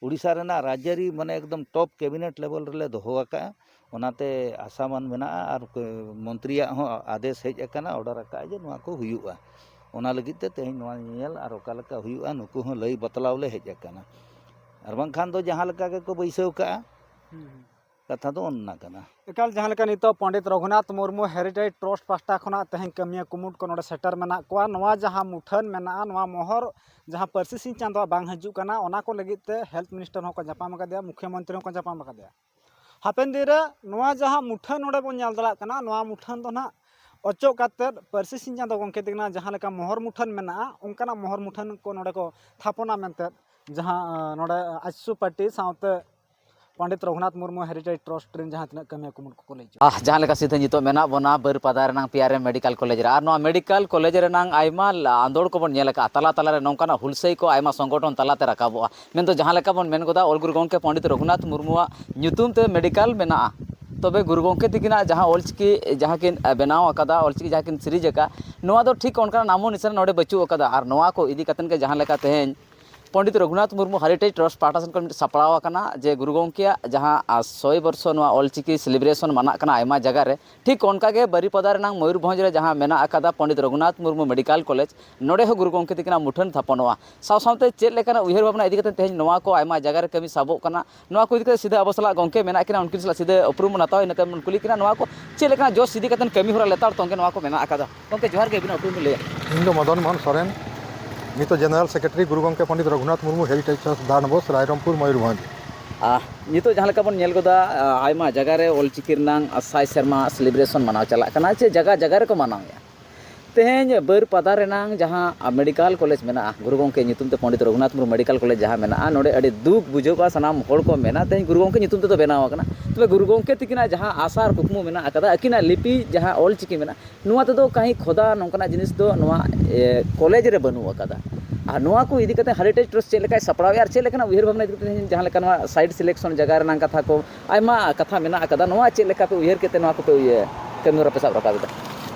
ᱩᱲᱤᱥᱥᱟ ᱨᱮᱱᱟᱜ ᱨᱟᱡᱽᱟᱹᱨᱤ ᱢᱟᱱᱮ ᱮᱠᱫᱚᱢ ᱴᱚᱯ ᱠᱮᱵᱤᱱᱮᱴ ᱞᱮᱵᱮᱞ ᱨᱮᱞᱮ ᱫᱚᱦᱚ ᱟᱠᱟᱫᱼᱟ᱾ ᱚᱱᱟᱛᱮ ᱟᱥᱟᱢᱟᱱ ᱢᱮᱱᱟᱜᱼᱟ ᱟᱨ ᱠᱚ-, ᱢᱚᱱᱛᱨᱤᱭᱟᱜ ᱦᱚᱸ ᱟᱫᱮᱥ ᱦᱮᱡ ᱟᱠᱟᱱᱟ, ᱚᱰᱟᱨ ᱟᱠᱟᱫᱼᱟ ᱡᱮ ᱱᱚᱣᱟ ᱠᱚ ᱦᱩᱭᱩᱜᱼᱟ᱾ ᱚᱱᱟ ᱞᱟᱹᱜᱤᱫ ᱛᱮ ᱛᱮᱦᱮᱧ ᱱᱚᱣᱟ ᱧᱮᱧᱮᱞ ᱟᱨ ᱚᱠᱟ ᱞᱮᱠᱟ ᱦᱩᱭᱩᱜᱼᱟ, ᱱᱩᱠᱩ ᱦᱚᱸ ᱞᱟᱹᱭ ᱵᱟᱛᱞᱟᱣ ᱞᱮ ᱦᱮᱡ ᱟᱠᱟᱱᱟ᱾ ᱟᱨ ᱵᱟᱝᱠᱷᱟᱱ ᱫᱚ ᱡᱟᱦᱟᱸ ᱞᱮᱠᱟ ᱜᱮᱠᱚ ᱵᱟᱹᱭᱥᱟᱹᱣ ᱠᱟᱜᱼᱟ᱾ ᱦᱩᱸ, ᱦᱩᱸ᱾ ᱠᱟᱛᱷᱟ ᱫᱚ ᱚᱱᱟ ᱠᱟᱱᱟ᱾ ᱮᱠᱟᱞ, ᱡᱟᱦᱟᱸ ᱞᱮᱠᱟ ᱱᱤᱛᱚᱜ ᱯᱚᱸᱰᱤᱛ ᱨᱚᱜᱷᱩᱱᱟᱛᱷ ᱢᱩᱨᱢᱩ ᱦᱮᱨᱤᱴᱮᱡᱽ ᱴᱨᱟᱥᱴ ᱯᱟᱦᱴᱟ ᱠᱷᱚᱱᱟᱜ ᱛᱮᱦᱮᱧ ᱠᱟᱹᱢᱤᱭᱟᱹ ᱠᱩᱢᱩᱴ ᱠᱚ ᱱᱚᱰᱮ ᱥᱮᱴᱮᱨ ᱢᱮᱱᱟᱜ ᱠᱚᱣᱟ, ᱱᱚᱣᱟ ᱡᱟᱦᱟᱸ ᱢᱩᱴᱷᱟᱹᱱ ᱢᱮᱱᱟᱜᱼᱟ, ᱱᱚᱣᱟ ᱢᱚᱦᱚᱨ ᱡᱟᱦᱟᱸ ᱯᱟᱹᱨᱥᱤ ᱥᱤᱧ ᱪᱟᱸᱫᱳᱣᱟᱜ ᱵᱟᱝ ᱦᱤᱡᱩᱜ ᱠᱟᱱᱟ, ᱚᱱᱟ ᱠᱚ ᱞᱟᱹᱜᱤᱫ ᱛᱮ ᱦᱮᱞᱛᱷ ᱢᱤᱱᱤᱥᱴᱟᱨ ᱦᱚᱸᱠᱚ ᱧᱟᱯᱟᱢ ᱟᱠᱟᱫᱮᱭᱟ, ᱢᱩᱠᱷᱭᱟᱹ ᱢᱚᱱᱛᱨᱤ ᱦᱚᱸᱠᱚ ᱧᱟᱯᱟᱢ ᱟᱠᱟᱫᱮᱭᱟ᱾ ᱦᱟᱯᱮᱱ ᱫᱤᱱ ᱨᱮ ᱱᱚᱣᱟ ᱡᱟᱦᱟᱸ ᱢᱩᱴᱷᱟᱹᱱ ᱱᱚᱰᱮ ᱵᱚᱱ ᱧᱮᱞ ᱫᱟᱲᱮᱭᱟᱜ ᱠᱟᱱᱟ, ᱱᱚᱣᱟ ᱢᱩᱴᱷᱟᱹᱱ ᱫᱚ ᱱᱟᱦᱟᱜ ᱚᱪᱚᱜ ᱠᱟᱛᱮᱫ ᱯᱟᱹᱨᱥᱤ ᱥᱤᱧ ᱪᱟᱸᱫᱳ ᱜᱚᱢᱠᱮ ᱛᱟᱹᱠᱤᱱᱟᱜ ᱡᱟᱦᱟᱸ ᱞᱮᱠᱟ ᱢᱚᱦᱚᱨ ᱢᱩᱴᱷᱟᱹᱱ ᱢᱮᱱᱟᱜᱼᱟ, ᱚᱱᱠᱟᱱᱟᱜ ᱢᱚᱦᱚᱨ ᱢᱩᱴᱷᱟᱹᱱ ᱠᱚ ᱱᱚᱰᱮ ᱠᱚ ᱛᱷᱟᱯᱚᱱᱟ ᱢᱮᱱᱛᱮ ᱡᱟᱦᱟᱸ, ᱟᱸ, ᱱᱚᱰᱮ ᱟᱡᱥᱩ ᱯᱟᱴᱤ ᱥᱟᱶᱛᱮ ᱯᱚᱸᱰᱤᱛ ᱨᱚᱜᱷᱩᱱᱟᱛᱷ ᱢᱩᱨᱢᱩ ᱦᱮᱨᱤᱴᱮᱡᱽ ᱴᱨᱟᱥᱴ ᱨᱮᱱ ᱡᱟᱦᱟᱸ ᱛᱤᱱᱟᱹᱜ ᱠᱟᱹᱢᱤᱭᱟᱹ ᱠᱩᱢᱩᱴ ᱠᱚᱠᱚ ᱞᱟᱹᱭ ᱦᱚᱪᱚ᱾ ᱟᱦ, ᱡᱟᱦᱟᱸ ᱞᱮᱠᱟ ᱥᱤᱫᱷᱟᱹ ᱱᱤᱛᱚᱜ ᱢᱮᱱᱟᱜ ᱵᱚᱱᱟ ᱵᱟᱹᱨᱯᱟᱫᱟ ᱨᱮᱱᱟᱝ ᱯᱤ ᱟᱨ ᱮᱢ ᱢᱮᱰᱤᱠᱟᱞ ᱠᱚᱞᱮᱡᱽ ᱨᱮ, ᱟᱨ ᱱᱚᱣᱟ ᱢᱮᱰᱤᱠᱟᱞ ᱠᱚᱞᱮᱡᱽ ᱨᱮᱱᱟᱝ ᱟᱭᱢᱟ ᱞᱟ-, ᱟᱸᱫᱳᱲ ᱠᱚᱵᱚᱱ ᱧᱮᱞ ᱟᱠᱟᱫᱼᱟ, ᱛᱟᱞᱟ ᱛᱟᱞᱟ ᱨᱮ ᱱᱚᱝᱠᱟᱱᱟᱜ ᱦᱩᱞᱥᱟᱹᱭ ᱠᱚ ᱟᱭᱢᱟ ᱥᱚᱝᱜᱚᱴᱷᱚᱱ ᱛᱟᱞᱟᱛᱮ ᱨᱟᱠᱟᱵᱚᱜᱼᱟ᱾ ᱢᱮᱱᱫᱚ ᱡᱟᱦᱟᱸ ᱞᱮᱠᱟ ᱵᱚᱱ ᱢᱮᱱ ᱜᱚᱫᱟ, ᱚᱞ ᱜᱩᱨᱩ ᱜᱚᱢᱠᱮ ᱯᱚᱸᱰᱤᱛ ᱨᱚᱜᱷᱩᱱᱟᱛᱷ ᱢᱩᱨᱢᱩᱣᱟᱜ ᱧᱩᱛᱩᱢ ᱛᱮ ᱢᱮᱰᱤᱠᱟᱞ ᱢᱮᱱᱟᱜᱼᱟ, ᱛᱚᱵᱮ ᱜᱩᱨᱩ ᱜᱚᱢᱠᱮ ᱛᱤᱠᱤᱱᱟᱜ ᱡᱟᱦᱟᱸ ᱚᱞᱪᱤᱠᱤ ᱡᱟᱦᱟᱸ ᱠᱤᱱ, ᱮ, ᱵᱮᱱᱟᱣ ᱟᱠᱟᱫᱟ, ᱚᱞᱪᱤᱠᱤ ᱡᱟᱦᱟᱸ ᱠᱤᱱ ᱥᱤᱨᱤᱡᱽ ᱟᱠᱟᱫ, ᱱᱚᱣᱟ ᱫᱚ ᱴᱷᱤᱠ ᱚᱱᱠᱟᱱᱟᱜ ᱱᱟᱢᱳ ᱱᱤᱥᱟᱱ ᱱᱚᱰᱮ ᱵᱟᱹᱪᱩᱜ ᱟᱠᱟᱫᱟ᱾ ᱟᱨ ᱱᱚᱣᱟ ᱠᱚ ᱤᱫᱤ ᱠᱟᱛᱮᱫ ᱜᱮ ᱡᱟᱦᱟᱸ ᱞᱮᱠᱟ ᱛᱮᱦᱮᱧ ᱯᱚᱸᱰᱤᱛ ᱨᱚᱜᱷᱩᱱᱟᱛᱷ ᱢᱩᱨᱢᱩ ᱦᱮᱨᱤᱴᱮᱡᱽ ᱴᱨᱟᱥᱴ ᱯᱟᱦᱴᱟ ᱥᱮᱱ ᱠᱷᱚᱱ ᱢᱤᱫᱴᱮᱱ ᱥᱟᱯᱲᱟᱣ ᱟᱠᱟᱱᱟ, ᱡᱮ ᱜᱩᱨᱩ ᱜᱚᱢᱠᱮᱭᱟᱜ ᱡᱟᱦᱟᱸ, ᱟ, ᱥᱚᱭ ᱵᱚᱨᱥᱚ ᱱᱚᱣᱟ ᱚᱞᱪᱤᱠᱤ ᱥᱮᱞᱤᱵᱨᱮᱥᱚᱱ ᱢᱟᱱᱟᱜ ᱠᱟᱱᱟ ᱟᱭᱢᱟ ᱡᱟᱭᱜᱟ ᱨᱮ, ᱴᱷᱤᱠ ᱚᱱᱠᱟ ᱜᱮ ᱵᱟᱹᱨᱤᱯᱟᱫᱟ ᱨᱮᱱᱟᱝ ᱢᱚᱭᱩᱨᱵᱷᱚᱸᱡᱽ ᱨᱮ ᱡᱟᱦᱟᱸ ᱢᱮᱱᱟᱜ ᱟᱠᱟᱫᱟ ᱯᱚᱸᱰᱤᱛ ᱨᱚᱜᱷᱩᱱᱟᱛᱷ ᱢᱩᱨᱢᱩ ᱢᱮᱰᱤᱠᱟᱞ ᱠᱚᱞᱮᱡᱽ, ᱱᱚᱰᱮ ᱦᱚᱸ ᱜᱩᱨᱩ ᱜᱚᱢᱠᱮ ᱛᱤᱠᱤᱱᱟᱜ ᱢᱩᱴᱷᱟᱹᱱ ᱛᱷᱟᱯᱚᱱᱚᱜᱼᱟ᱾ ᱥᱟᱶ ᱥᱟᱶᱛᱮ ᱪᱮᱫ ᱞᱮᱠᱟᱱᱟᱜ ᱩᱭᱦᱟᱹᱨ ᱵᱷᱟᱵᱽᱱᱟ ᱤᱫᱤ ᱠᱟᱛᱮ ᱛᱮᱦᱮᱧ ᱱᱚᱣᱟ ᱠᱚ ᱟᱭᱢᱟ ᱡᱟᱭᱜᱟ ᱨᱮ ᱠᱟᱹᱢᱤ ᱥᱟᱵᱚᱜ ᱠᱟᱱᱟ, ᱱᱚᱣᱟ ᱠᱚ ᱤᱫᱤ ᱠᱟᱛᱮ ᱥᱤᱫᱷᱟᱹ ᱟᱵᱚ ᱥᱟᱞᱟᱜ ᱜᱚᱢᱠᱮ ᱢᱮᱱᱟᱜ ᱠᱤᱱᱟ, ᱩᱱᱠᱤᱱ ᱥᱟᱞᱟᱜ ᱥᱤᱫᱷᱟᱹ ᱩᱯᱨᱩᱢ ᱵᱚᱱ ᱦᱟᱛᱟᱣᱟ, ᱤᱱᱟᱹ ᱛᱟᱭᱚᱢ ᱵᱚᱱ ᱠᱩᱞᱤ ᱠᱤᱱᱟ ᱱᱚᱣᱟ ᱠᱚ ᱪᱮᱫ ᱞᱮᱠᱟᱱᱟᱜ ᱡᱚᱥ ᱤᱫᱤ ᱠᱟᱛᱮ ᱠᱟᱹᱢᱤ ᱦᱚᱨᱟ ᱞᱮᱛᱟᱲ ᱛᱚᱝᱜᱮ ᱱᱚᱣᱟ ᱠᱚ ᱢᱮᱱᱟᱜ ᱟᱠᱟᱫᱟ᱾ ᱜᱚᱢᱠᱮ ᱡᱚᱦᱟᱨ ᱜᱮ, ᱟᱹᱵᱤᱱᱟᱜ ᱩᱯᱨᱩᱢ ᱵᱤᱱ ᱞᱟᱹᱭᱟ᱾ ᱤᱧ ᱫᱚ ᱢᱚᱫᱚᱱ ᱢᱳᱦᱚᱱ ᱥᱚᱨᱮᱱ, ᱱᱤᱛᱚᱜ ᱡᱮᱱᱟᱨᱮᱞ ᱥᱮᱠᱨᱮᱴᱟᱨᱤ ᱜᱩᱨᱩ ᱜᱚᱢᱠᱮ ᱯᱚᱸᱰᱤᱛ ᱨᱚᱜᱷᱩᱱᱟᱛᱷ ᱢᱩᱨᱢᱩ ᱦᱮᱨᱤᱴᱮᱡᱽ ᱴᱨᱟᱥᱴ ᱫᱟᱱᱵᱚᱥ, ᱨᱟᱭᱨᱚᱝᱯᱩᱨ, ᱢᱚᱭᱩᱨᱵᱷᱚᱸᱡᱽ᱾ ᱟᱦ, ᱱᱤᱛᱚᱜ ᱡᱟᱦᱟᱸ ᱞᱮᱠᱟ ᱵᱚᱱ ᱧᱮᱞ ᱜᱚᱫᱟ, ᱟᱭᱢᱟ ᱡᱟᱭᱜᱟ ᱨᱮ ᱚᱞᱪᱤᱠᱤ ᱨᱮᱱᱟᱝ ᱥᱟᱭ ᱥᱮᱨᱢᱟ ᱥᱮᱞᱤᱵᱨᱮᱥᱚᱱ ᱢᱟᱱᱟᱣ ᱪᱟᱞᱟᱜ ᱠᱟᱱᱟ, ᱪᱮ ᱡᱟᱭᱜᱟ ᱡᱟᱭᱜᱟ ᱨᱮᱠᱚ ᱢᱟᱱᱟᱣᱮᱫᱼᱟ᱾ ᱛᱮᱦᱮᱧ ᱵᱟᱹᱨᱯᱟᱫᱟ ᱨᱮᱱᱟᱝ ᱡᱟᱦᱟᱸ ᱢᱮᱰᱤᱠᱟᱞ ᱠᱚᱞᱮᱡᱽ ᱢᱮᱱᱟᱜᱼᱟ, ᱜᱩᱨᱩ ᱜᱚᱢᱠᱮ ᱧᱩᱛᱩᱢ ᱛᱮ ᱯᱚᱸᱰᱤᱛ ᱨᱚᱜᱷᱩᱱᱟᱛᱷ ᱢᱩᱨᱢᱩ ᱢᱮᱰᱤᱠᱟᱞ ᱠᱚᱞᱮᱡᱽ ᱡᱟᱦᱟᱸ ᱢᱮᱱᱟᱜᱼᱟ, ᱱᱚᱰᱮ ᱟᱹᱰᱤ ᱫᱩᱠ ᱵᱩᱡᱷᱟᱹᱜᱼᱟ, ᱥᱟᱱᱟᱢ ᱦᱚᱲ ᱠᱚ ᱢᱮᱱᱟ ᱛᱮᱦᱮᱧ ᱜᱩᱨᱩ ᱜᱚᱢᱠᱮ ᱧᱩᱛᱩᱢ ᱛᱮᱫᱚ ᱵᱮᱱᱟᱣ ᱟᱠᱟᱱᱟ, ᱛᱚᱵᱮ ᱜᱩᱨᱩ ᱜᱚᱢᱠᱮ ᱛᱤᱠᱤᱱᱟᱜ ᱡᱟᱦᱟᱸ ᱟᱥᱟ ᱟᱨ ᱠᱩᱠᱢᱩ ᱢᱮᱱᱟᱜ ᱟᱠᱟᱫᱟ, ᱟᱹᱠᱤᱱᱟᱜ ᱞᱤᱯᱤ ᱡᱟᱦᱟᱸ ᱚᱞ ᱪᱤᱠᱤ ᱢᱮᱱᱟᱜᱼᱟ, ᱱᱚᱣᱟ ᱛᱮᱫᱚ ᱠᱟᱹᱦᱤ ᱠᱷᱚᱫᱟ ᱱᱚᱝᱠᱟᱱᱟᱜ ᱡᱤᱱᱤᱥ ᱫᱚ ᱱᱚᱣᱟ, ᱮ, ᱠᱚᱞᱮᱡᱽ ᱨᱮ ᱵᱟᱹᱱᱩᱜ ᱟᱠᱟᱫᱟ᱾ ᱟᱨ ᱱᱚᱣᱟ ᱠᱚ ᱤᱫᱤ ᱠᱟᱛᱮ ᱦᱮᱨᱤᱴᱮᱡᱽ ᱴᱨᱟᱥᱴ ᱪᱮᱫ ᱞᱮᱠᱟᱭ ᱥᱟᱯᱲᱟᱣᱮᱫᱼᱟ ᱟᱨ ᱪᱮᱫ ᱞᱮᱠᱟᱱᱟᱜ ᱩᱭᱦᱟᱹᱨ ᱵᱷᱟᱵᱽᱱᱟ ᱤᱫᱤ ᱠᱟᱛᱮ ᱛᱮᱦᱮᱧ ᱡᱟᱦᱟᱸ ᱞᱮᱠᱟ ᱱᱚᱣᱟ ᱥᱟᱭᱤᱴ ᱥᱤᱞᱮᱠᱥᱚᱱ ᱡᱟᱭᱜᱟ ᱨᱮᱱᱟᱜ ᱠᱟᱛᱷᱟ ᱠᱚ ᱟᱭᱢᱟ ᱠᱟᱛᱷᱟ ᱢᱮᱱᱟᱜ ᱟᱠᱟᱫᱟ, ᱱᱚᱣᱟ ᱪᱮᱫ ᱞᱮᱠᱟ ᱯᱮ ᱩᱭᱦᱟᱹᱨ ᱠᱮᱫ ᱛᱮ ᱱᱚᱣᱟ ᱠᱚᱯᱮ ᱩᱭᱦᱟᱹᱨ ᱠᱟᱹᱢᱤ ᱦᱚᱨᱟ ᱯᱮ ᱥᱟᱵ ᱨᱟᱠᱟᱵ ᱮᱫᱟ?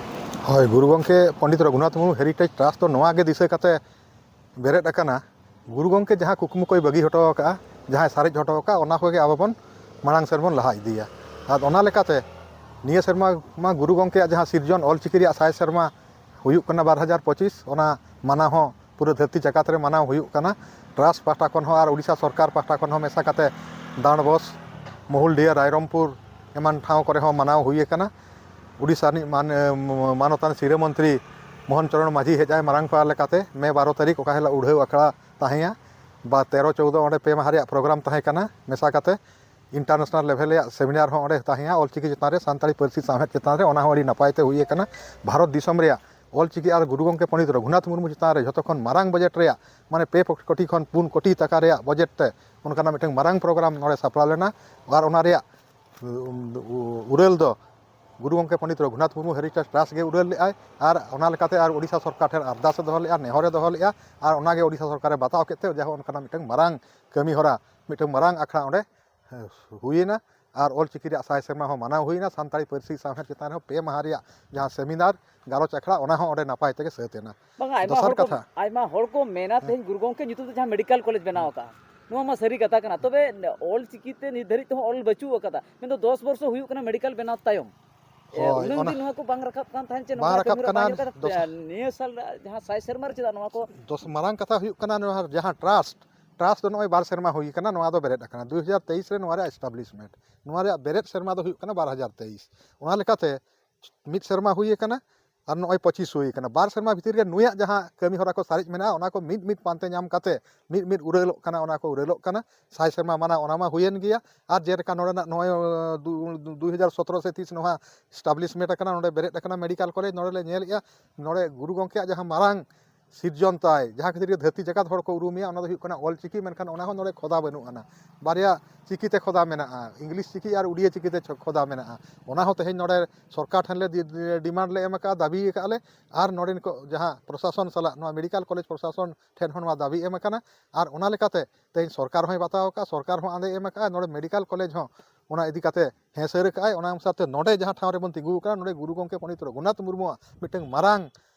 ᱦᱳᱭ, ᱜᱩᱨᱩ ᱜᱚᱢᱠᱮ ᱯᱚᱸᱰᱤᱛ ᱨᱚᱜᱷᱩᱱᱟᱛᱷ ᱢᱩᱨᱢᱩ ᱦᱮᱨᱤᱴᱮᱡᱽ ᱴᱨᱟᱥᱴ ᱫᱚ ᱱᱚᱣᱟ ᱜᱮ ᱫᱤᱥᱟᱹ ᱠᱟᱛᱮ ᱵᱮᱨᱮᱫ ᱟᱠᱟᱱᱟ, ᱜᱩᱨᱩ ᱜᱚᱢᱠᱮ ᱡᱟᱦᱟᱸ ᱠᱩᱠᱢᱩ ᱠᱚᱭ ᱵᱟᱹᱜᱤ ᱦᱚᱴᱚ ᱟᱠᱟᱫᱼᱟ, ᱡᱟᱦᱟᱸᱭ ᱥᱟᱨᱮᱡ ᱦᱚᱴᱚ ᱟᱠᱟᱫᱼᱟ, ᱚᱱᱟ ᱠᱚᱜᱮ ᱟᱵᱚ ᱵᱚᱱ ᱢᱟᱲᱟᱝ ᱥᱮᱱ ᱵᱚᱱ ᱞᱟᱦᱟ ᱤᱫᱤᱭᱟ᱾ ᱟᱨ ᱚᱱᱟ ᱞᱮᱠᱟᱛᱮ ᱱᱤᱭᱟᱹ ᱥᱮᱨᱢᱟ ᱢᱟ ᱜᱩᱨᱩ ᱜᱚᱢᱠᱮᱭᱟᱜ ᱡᱟᱦᱟᱸ ᱥᱤᱨᱡᱚᱱ ᱚᱞ ᱪᱤᱠᱤ ᱨᱮᱭᱟᱜ ᱥᱟᱭ ᱥᱮᱨᱢᱟ ᱦᱩᱭᱩᱜ ᱠᱟᱱᱟ ᱵᱟᱨ ᱦᱟᱡᱟᱨ ᱯᱚᱸᱪᱤᱥ, ᱚᱱᱟ ᱢᱟᱱᱟᱣ ᱦᱚᱸ ᱯᱩᱨᱟᱹ ᱫᱷᱟᱹᱨᱛᱤ ᱡᱟᱠᱟᱛ ᱨᱮ ᱢᱟᱱᱟᱣ ᱦᱩᱭᱩᱜ ᱠᱟᱱᱟ᱾ ᱴᱨᱟᱥᱴ ᱯᱟᱦᱴᱟ ᱠᱷᱚᱱ ᱦᱚᱸ ᱟᱨ ᱳᱰᱤᱥᱟ ᱥᱚᱨᱠᱟᱨ ᱯᱟᱦᱴᱟ ᱠᱷᱚᱱ ᱦᱚᱸ ᱢᱮᱥᱟ ᱠᱟᱛᱮ ᱰᱟᱸᱰᱵᱚᱥ, ᱢᱚᱦᱩᱞᱰᱤᱦᱟᱹ, ᱨᱟᱭᱨᱚᱝᱯᱩᱨ ᱮᱢᱟᱱ ᱴᱷᱟᱶ ᱠᱚᱨᱮ ᱦᱚᱸ ᱢᱟᱱᱟᱣ ᱦᱩᱭ ᱟᱠᱟᱱᱟ᱾ ᱳᱰᱤᱥᱟ ᱨᱤᱱᱤᱡ ᱢᱟᱱ-, ᱢᱟᱱᱚᱛᱟᱱ ᱥᱤᱨᱟᱹ ᱢᱚᱱᱛᱨᱤ ᱢᱳᱦᱚᱱ ᱪᱚᱨᱚᱬ ᱢᱟᱹᱡᱷᱤ ᱦᱮᱡ ᱟᱭ ᱢᱟᱨᱟᱝ ᱯᱟᱲᱟ ᱞᱮᱠᱟᱛᱮ ᱢᱮ ᱵᱟᱨᱚ ᱛᱟᱹᱨᱤᱠᱷ, ᱚᱠᱟ ᱦᱤᱞᱳᱜ ᱩᱰᱷᱟᱹᱣ ᱟᱠᱷᱲᱟ ᱛᱟᱦᱮᱸᱭᱟ, ᱵᱟ ᱛᱮᱨᱚ ᱪᱳᱣᱫᱚ ᱚᱸᱰᱮ ᱯᱮ ᱢᱟᱦᱟ ᱨᱮᱭᱟᱜ ᱯᱨᱳᱜᱨᱟᱢ ᱛᱟᱦᱮᱸ ᱠᱟᱱᱟ᱾ ᱢᱮᱥᱟ ᱠᱟᱛᱮ ᱤᱱᱴᱟᱨᱱᱮᱥᱱᱟᱞ ᱞᱮᱵᱷᱮᱞ ᱨᱮᱭᱟᱜ ᱥᱮᱢᱤᱱᱟᱨ ᱦᱚᱸ ᱚᱸᱰᱮ ᱛᱟᱦᱮᱸᱭᱟ, ᱚᱞᱪᱤᱠᱤ ᱪᱮᱛᱟᱱ ᱨᱮ, ᱥᱟᱱᱛᱟᱲᱤ ᱯᱟᱹᱨᱥᱤ ᱥᱟᱶᱦᱮᱫ ᱪᱮᱛᱟᱱ ᱨᱮ, ᱚᱱᱟ ᱦᱚᱸ ᱟᱹᱰᱤ ᱱᱟᱯᱟᱭ ᱛᱮ ᱦᱩᱭ ᱟᱠᱟᱱᱟ᱾ ᱵᱷᱟᱨᱚᱛ ᱫᱤᱥᱚᱢ ᱨᱮᱭᱟᱜ ᱚᱞᱪᱤᱠᱤ ᱟᱨ ᱜᱩᱨᱩ ᱜᱚᱢᱠᱮ ᱯᱚᱱᱰᱤᱛ ᱨᱚᱜᱷᱩᱱᱟᱛᱷ ᱢᱩᱨᱢᱩ ᱪᱮᱛᱟᱱ ᱨᱮ ᱡᱷᱚᱛᱚ ᱠᱷᱚᱱ ᱢᱟᱨᱟᱝ ᱵᱟᱡᱮᱴ ᱨᱮᱭᱟᱜ, ᱢᱟᱱᱮ ᱯᱮ ᱠᱳᱴᱤ ᱠᱷᱚᱱ ᱯᱩᱱ ᱠᱳᱴᱤ ᱴᱟᱠᱟ ᱨᱮᱭᱟᱜ ᱵᱟᱡᱮᱴ ᱛᱮ ᱚᱱᱠᱟᱱᱟᱜ ᱢᱤᱫᱴᱟᱝ ᱢᱟᱨᱟᱝ ᱯᱨᱳᱜᱨᱟᱢ ᱱᱚᱰᱮ ᱥᱟᱯᱲᱟᱣ ᱞᱮᱱᱟ᱾ ᱟᱨ ᱚᱱᱟ ᱨᱮᱭᱟᱜ ᱩᱨᱟᱹᱞ ᱫᱚ ᱜᱩᱨᱩ ᱜᱚᱢᱠᱮ ᱯᱚᱱᱰᱤᱛ ᱨᱚᱜᱷᱩᱱᱟᱛᱷ ᱢᱩᱨᱢᱩ ᱦᱮᱨᱤᱴᱮᱡᱽ ᱴᱨᱟᱥᱴ ᱜᱮ ᱩᱨᱟᱹᱞ ᱞᱮᱫᱟᱭ᱾ ᱟᱨ ᱚᱱᱟ ᱞᱮᱠᱟᱛᱮ ᱟᱨ ᱳᱰᱤᱥᱟ ᱥᱚᱨᱠᱟᱨ ᱴᱷᱮᱱ ᱟᱨᱫᱟᱥ ᱮ ᱫᱚᱦᱚ ᱞᱮᱫᱼᱟ, ᱱᱮᱦᱚᱨ ᱮ ᱫᱚᱦᱚ ᱞᱮᱫᱼᱟ᱾ ᱟᱨ ᱚᱱᱟᱜᱮ ᱳᱰᱤᱥᱟ ᱥᱚᱨᱠᱟᱨᱮ ᱵᱟᱛᱟᱣ ᱠᱮᱫ ᱛᱮ ᱡᱟᱦᱟᱸ ᱚᱱᱠᱟᱱᱟᱜ ᱢᱤᱫᱴᱟᱝ ᱢᱟᱨᱟᱝ ᱠᱟᱹᱢᱤ ᱦᱚᱨᱟ, ᱢᱤᱫᱴᱟᱝ ᱢᱟᱨᱟᱝ ᱟᱠᱷᱲᱟ ᱚᱸᱰᱮ, ᱦᱮᱸ, ᱦᱩᱭᱮᱱᱟ᱾ ᱟᱨ ᱚᱞᱪᱤᱠᱤ ᱨᱮᱭᱟᱜ ᱥᱟᱭ ᱥᱮᱨᱢᱟ ᱦᱚᱸ ᱢᱟᱱᱟᱣ ᱦᱩᱭᱮᱱᱟ᱾ ᱥᱟᱱᱛᱟᱲᱤ ᱯᱟᱹᱨᱥᱤ ᱥᱟᱶᱦᱮᱫ ᱪᱮᱛᱟᱱ ᱨᱮᱦᱚᱸ ᱯᱮ ᱢᱟᱦᱟ ᱨᱮᱭᱟᱜ ᱡᱟᱦᱟᱸ ᱥᱮᱢᱤᱱᱟᱨ, ᱜᱟᱞᱚᱪ ᱟᱠᱷᱲᱟ, ᱚᱱᱟ ᱦᱚᱸ ᱚᱸᱰᱮ ᱱᱟᱯᱟᱭ ᱛᱮᱜᱮ ᱥᱟᱹᱛ ᱮᱱᱟ᱾ ᱵᱟᱝᱟ, ᱟᱭᱢᱟ ᱫᱚᱥᱟᱨ ᱦᱚᱲ ᱠᱚ, ᱠᱟᱛᱷᱟ, ᱟᱭᱢᱟ ᱦᱚᱲ ᱠᱚ ᱢᱮᱱᱟ ᱦᱮᱸ᱾ ᱛᱮᱦᱮᱧ ᱜᱩᱨᱩ ᱜᱚᱢᱠᱮ ᱧᱩᱛᱩᱢ ᱛᱮ ᱡᱟᱦᱟᱸ ᱢᱮᱰᱤᱠᱮᱞ ᱠᱚᱞᱮᱡᱽ ᱵᱮᱱᱟᱣ ᱟᱠᱟᱜᱼᱟ, ᱱᱚᱣᱟ ᱢᱟ ᱥᱟᱹᱨᱤ ᱠᱟᱛᱷᱟ ᱠᱟᱱᱟ᱾ ᱛᱚᱵᱮ ᱚᱞ ᱪᱤᱠᱤ ᱛᱮ ᱱᱤᱛ ᱫᱷᱟᱹᱨᱤᱡ ᱛᱮᱦᱚᱸ ᱚᱞ ᱵᱟᱹᱪᱩᱜ ᱟᱠᱟᱫᱟ, ᱢᱮᱱᱫᱚ ᱫᱚᱥ ᱵᱚᱨᱥᱚ ᱦᱩᱭᱩᱜ ᱠᱟᱱᱟ ᱢᱮᱰᱤᱠᱮᱞ ᱵᱮᱱᱟᱣ ᱛᱟᱭᱚᱢ᱾ ᱮ, ᱦᱳᱭ, ᱩᱱᱟᱹᱝ ᱚᱱᱟ ᱫᱤᱱ ᱱᱚᱣᱟ ᱠᱚ ᱵᱟᱝ ᱨᱟᱠᱟᱵ ᱠᱟᱱ ᱛᱟᱦᱮᱸᱫ ᱪᱮ ᱵᱟᱝ ᱱᱚᱝᱠᱟ ᱨᱟᱠᱟᱵ ᱠᱟᱹᱢᱤ ᱦᱚᱨᱟ ᱠᱟᱱᱟ᱾ ᱵᱟᱝ ᱦᱩᱭᱩᱜ ᱠᱟᱱ ᱛᱟᱦᱮᱸᱫ᱾ ᱫᱚᱥ ᱱᱤᱭᱟᱹ ᱥᱟᱞ ᱨᱮ ᱡᱟᱦᱟᱸ ᱥᱟᱭ ᱥᱮᱨᱢᱟ ᱨᱮ ᱪᱮᱫᱟᱜ ᱱᱚᱣᱟ ᱠᱚ ᱫᱚᱥ ᱢᱟᱨᱟᱝ ᱠᱟᱛᱷᱟ ᱦᱩᱭᱩᱜ ᱠᱟᱱᱟ, ᱱᱚᱣᱟ ᱡᱟᱦᱟᱸ ᱴᱨᱟᱥᱴ, ᱴᱨᱟᱥᱴ ᱫᱚ ᱱᱚᱜᱼᱚᱭ ᱵᱟᱨ ᱥᱮᱨᱢᱟ ᱦᱩᱭ ᱟᱠᱟᱱᱟ, ᱱᱚᱣᱟ ᱫᱚ ᱵᱮᱨᱮᱫ ᱟᱠᱟᱱᱟ᱾ ᱫᱩ ᱦᱟᱡᱟᱨ ᱛᱮᱭᱤᱥ ᱨᱮ ᱱᱚᱣᱟ ᱨᱮᱭᱟᱜ ᱮᱥᱴᱟᱵᱞᱤᱥᱢᱮᱱᱴ, ᱱᱚᱣᱟ ᱨᱮᱭᱟᱜ ᱵᱮᱨᱮᱫ ᱥᱮᱨᱢᱟ ᱫᱚ ᱦᱩᱭᱩᱜ ᱠᱟᱱᱟ ᱵᱟᱨ ᱦᱟᱡᱟᱨ ᱛᱮᱭᱤᱥ᱾ ᱚᱱᱟ ᱞᱮᱠᱟᱛᱮ ᱢᱤᱫ ᱥᱮᱨᱢᱟ ᱦᱩᱭ ᱟᱠᱟᱱᱟ ᱟᱨ ᱱᱚᱜᱼᱚᱭ ᱯᱚᱸᱪᱤᱥ ᱦᱩᱭ ᱟᱠᱟᱱᱟ᱾ ᱵᱟᱨ ᱥᱮᱨᱢᱟ ᱵᱷᱤᱛᱤᱨ ᱨᱮ ᱱᱩᱭᱟᱜ ᱡᱟᱦᱟᱸ ᱠᱟᱹᱢᱤ ᱦᱚᱨᱟ ᱠᱚ ᱥᱟᱨᱮᱡ ᱢᱮᱱᱟᱜᱼᱟ, ᱚᱱᱟ ᱠᱚ ᱢᱤᱫ ᱢᱤᱫ ᱯᱟᱱᱛᱮ ᱧᱟᱢ ᱠᱟᱛᱮ ᱢᱤᱫ ᱢᱤᱫ ᱩᱨᱟᱹᱞᱚᱜ ᱠᱟᱱᱟ, ᱚᱱᱟ ᱠᱚ ᱩᱨᱟᱹᱞᱚᱜ ᱠᱟᱱᱟ᱾ ᱥᱟᱭ ᱥᱮᱨᱢᱟ ᱢᱟᱱᱟᱣ, ᱚᱱᱟ ᱢᱟ ᱦᱩᱭᱮᱱ ᱜᱮᱭᱟ᱾ ᱟᱨ ᱡᱮᱞᱮᱠᱟ ᱱᱚᱰᱮᱱᱟᱜ ᱱᱚᱜᱼᱚᱭ, ᱫᱩ-, ᱫᱩ ᱦᱟᱡᱟᱨ ᱥᱚᱛᱨᱚ ᱥᱮ ᱛᱤᱥ ᱱᱚᱣᱟ ᱮᱥᱴᱟᱵᱞᱤᱥᱢᱮᱱᱴ ᱟᱠᱟᱱᱟ, ᱱᱚᱰᱮ ᱵᱮᱨᱮᱫ ᱟᱠᱟᱱᱟ ᱢᱮᱰᱤᱠᱮᱞ ᱠᱚᱞᱮᱡᱽ, ᱱᱚᱰᱮ ᱞᱮ ᱧᱮᱞᱮᱫᱼᱟ, ᱱᱚᱰᱮ ᱜᱩᱨᱩ ᱜᱚᱢᱠᱮᱭᱟᱜ ᱡᱟᱦᱟᱸ ᱢᱟᱨᱟᱝ ᱥᱤᱨᱡᱚᱱ ᱛᱟᱭ, ᱡᱟᱦᱟᱸ ᱠᱷᱟᱹᱛᱤᱨ ᱜᱮ ᱫᱷᱟᱹᱨᱛᱤ ᱡᱟᱠᱟᱛ ᱦᱚᱲ ᱠᱚ ᱩᱨᱩᱢᱮᱭᱟ, ᱚᱱᱟ ᱫᱚ ᱦᱩᱭᱩᱜ ᱠᱟᱱᱟ ᱚᱞ ᱪᱤᱠᱤ, ᱢᱮᱱᱠᱷᱟᱱ ᱚᱱᱟ ᱦᱚᱸ ᱱᱚᱰᱮ ᱠᱷᱚᱫᱟ ᱵᱟᱹᱱᱩᱜ ᱟᱱᱟ᱾ ᱵᱟᱨᱭᱟ ᱪᱤᱠᱤ ᱛᱮ ᱠᱷᱚᱫᱟ ᱢᱮᱱᱟᱜᱼᱟ, ᱤᱝᱞᱤᱥ ᱪᱤᱠᱤ ᱟᱨ ᱩᱰᱤᱭᱟᱹ ᱪᱤᱠᱤ ᱛᱮ ᱪᱷᱚ-, ᱠᱷᱚᱫᱟ ᱢᱮᱱᱟᱜᱼᱟ᱾ ᱚᱱᱟ ᱦᱚᱸ ᱛᱮᱦᱮᱧ ᱱᱚᱰᱮ ᱥᱚᱨᱠᱟᱨ ᱴᱷᱮᱱ ᱞᱮ ᱰᱤ-, ᱰᱤ-, ᱰᱤᱢᱟᱱᱰ ᱞᱮ ᱮᱢ ᱟᱠᱟᱫᱼᱟ, ᱫᱟᱹᱵᱤ ᱟᱠᱟᱫᱼᱟ ᱞᱮ᱾ ᱟᱨ ᱱᱚᱰᱮ ᱱᱤᱛᱚᱜ ᱡᱟᱦᱟᱸ ᱯᱨᱚᱥᱟᱥᱚᱱ ᱥᱟᱞᱟᱜ, ᱱᱚᱣᱟ ᱢᱮᱰᱤᱠᱮᱞ ᱠᱚᱞᱮᱡᱽ ᱯᱨᱚᱥᱟᱥᱚᱱ ᱴᱷᱮᱱ ᱦᱚᱸ ᱱᱚᱣᱟ ᱫᱟᱹᱵᱤ ᱮᱢ ᱟᱠᱟᱱᱟ᱾ ᱟᱨ ᱚᱱᱟ ᱞᱮᱠᱟᱛᱮ ᱛᱮᱦᱮᱧ ᱥᱚᱨᱠᱟᱨ ᱦᱚᱸᱭ ᱵᱟᱛᱟᱣ ᱟᱠᱟᱫᱼᱟ, ᱥᱚᱨᱠᱟᱨ ᱦᱚᱸ ᱟᱸᱫᱮ ᱮᱢ ᱟᱠᱟᱫᱼᱟ, ᱱᱚᱰᱮ ᱢᱮᱰᱤᱠᱮᱞ ᱠᱚᱞᱮᱡᱽ ᱦᱚᱸ ᱚᱱᱟ ᱤᱫᱤ ᱠᱟᱛᱮ ᱦᱮᱸ ᱥᱟᱹᱨ ᱟᱠᱟᱫᱼᱟᱭ᱾ ᱚᱱᱟ ᱚᱱᱩᱥᱟᱨ ᱛᱮ ᱱᱚᱰᱮ ᱡᱟᱦᱟᱸ ᱴᱷᱟᱶ ᱨᱮᱵᱚᱱ ᱛᱤᱸᱜᱩ ᱟᱠᱟᱱᱟ, ᱱᱚᱰᱮ ᱜᱩᱨᱩ ᱜᱚᱢᱠᱮ ᱯᱚᱱᱰᱤᱛ ᱨᱚᱜᱷᱩᱱᱟᱛᱷ ᱢᱩᱨᱢᱩᱣᱟᱜ ᱢᱤᱫᱴᱟᱝ ᱢᱟᱨᱟᱝ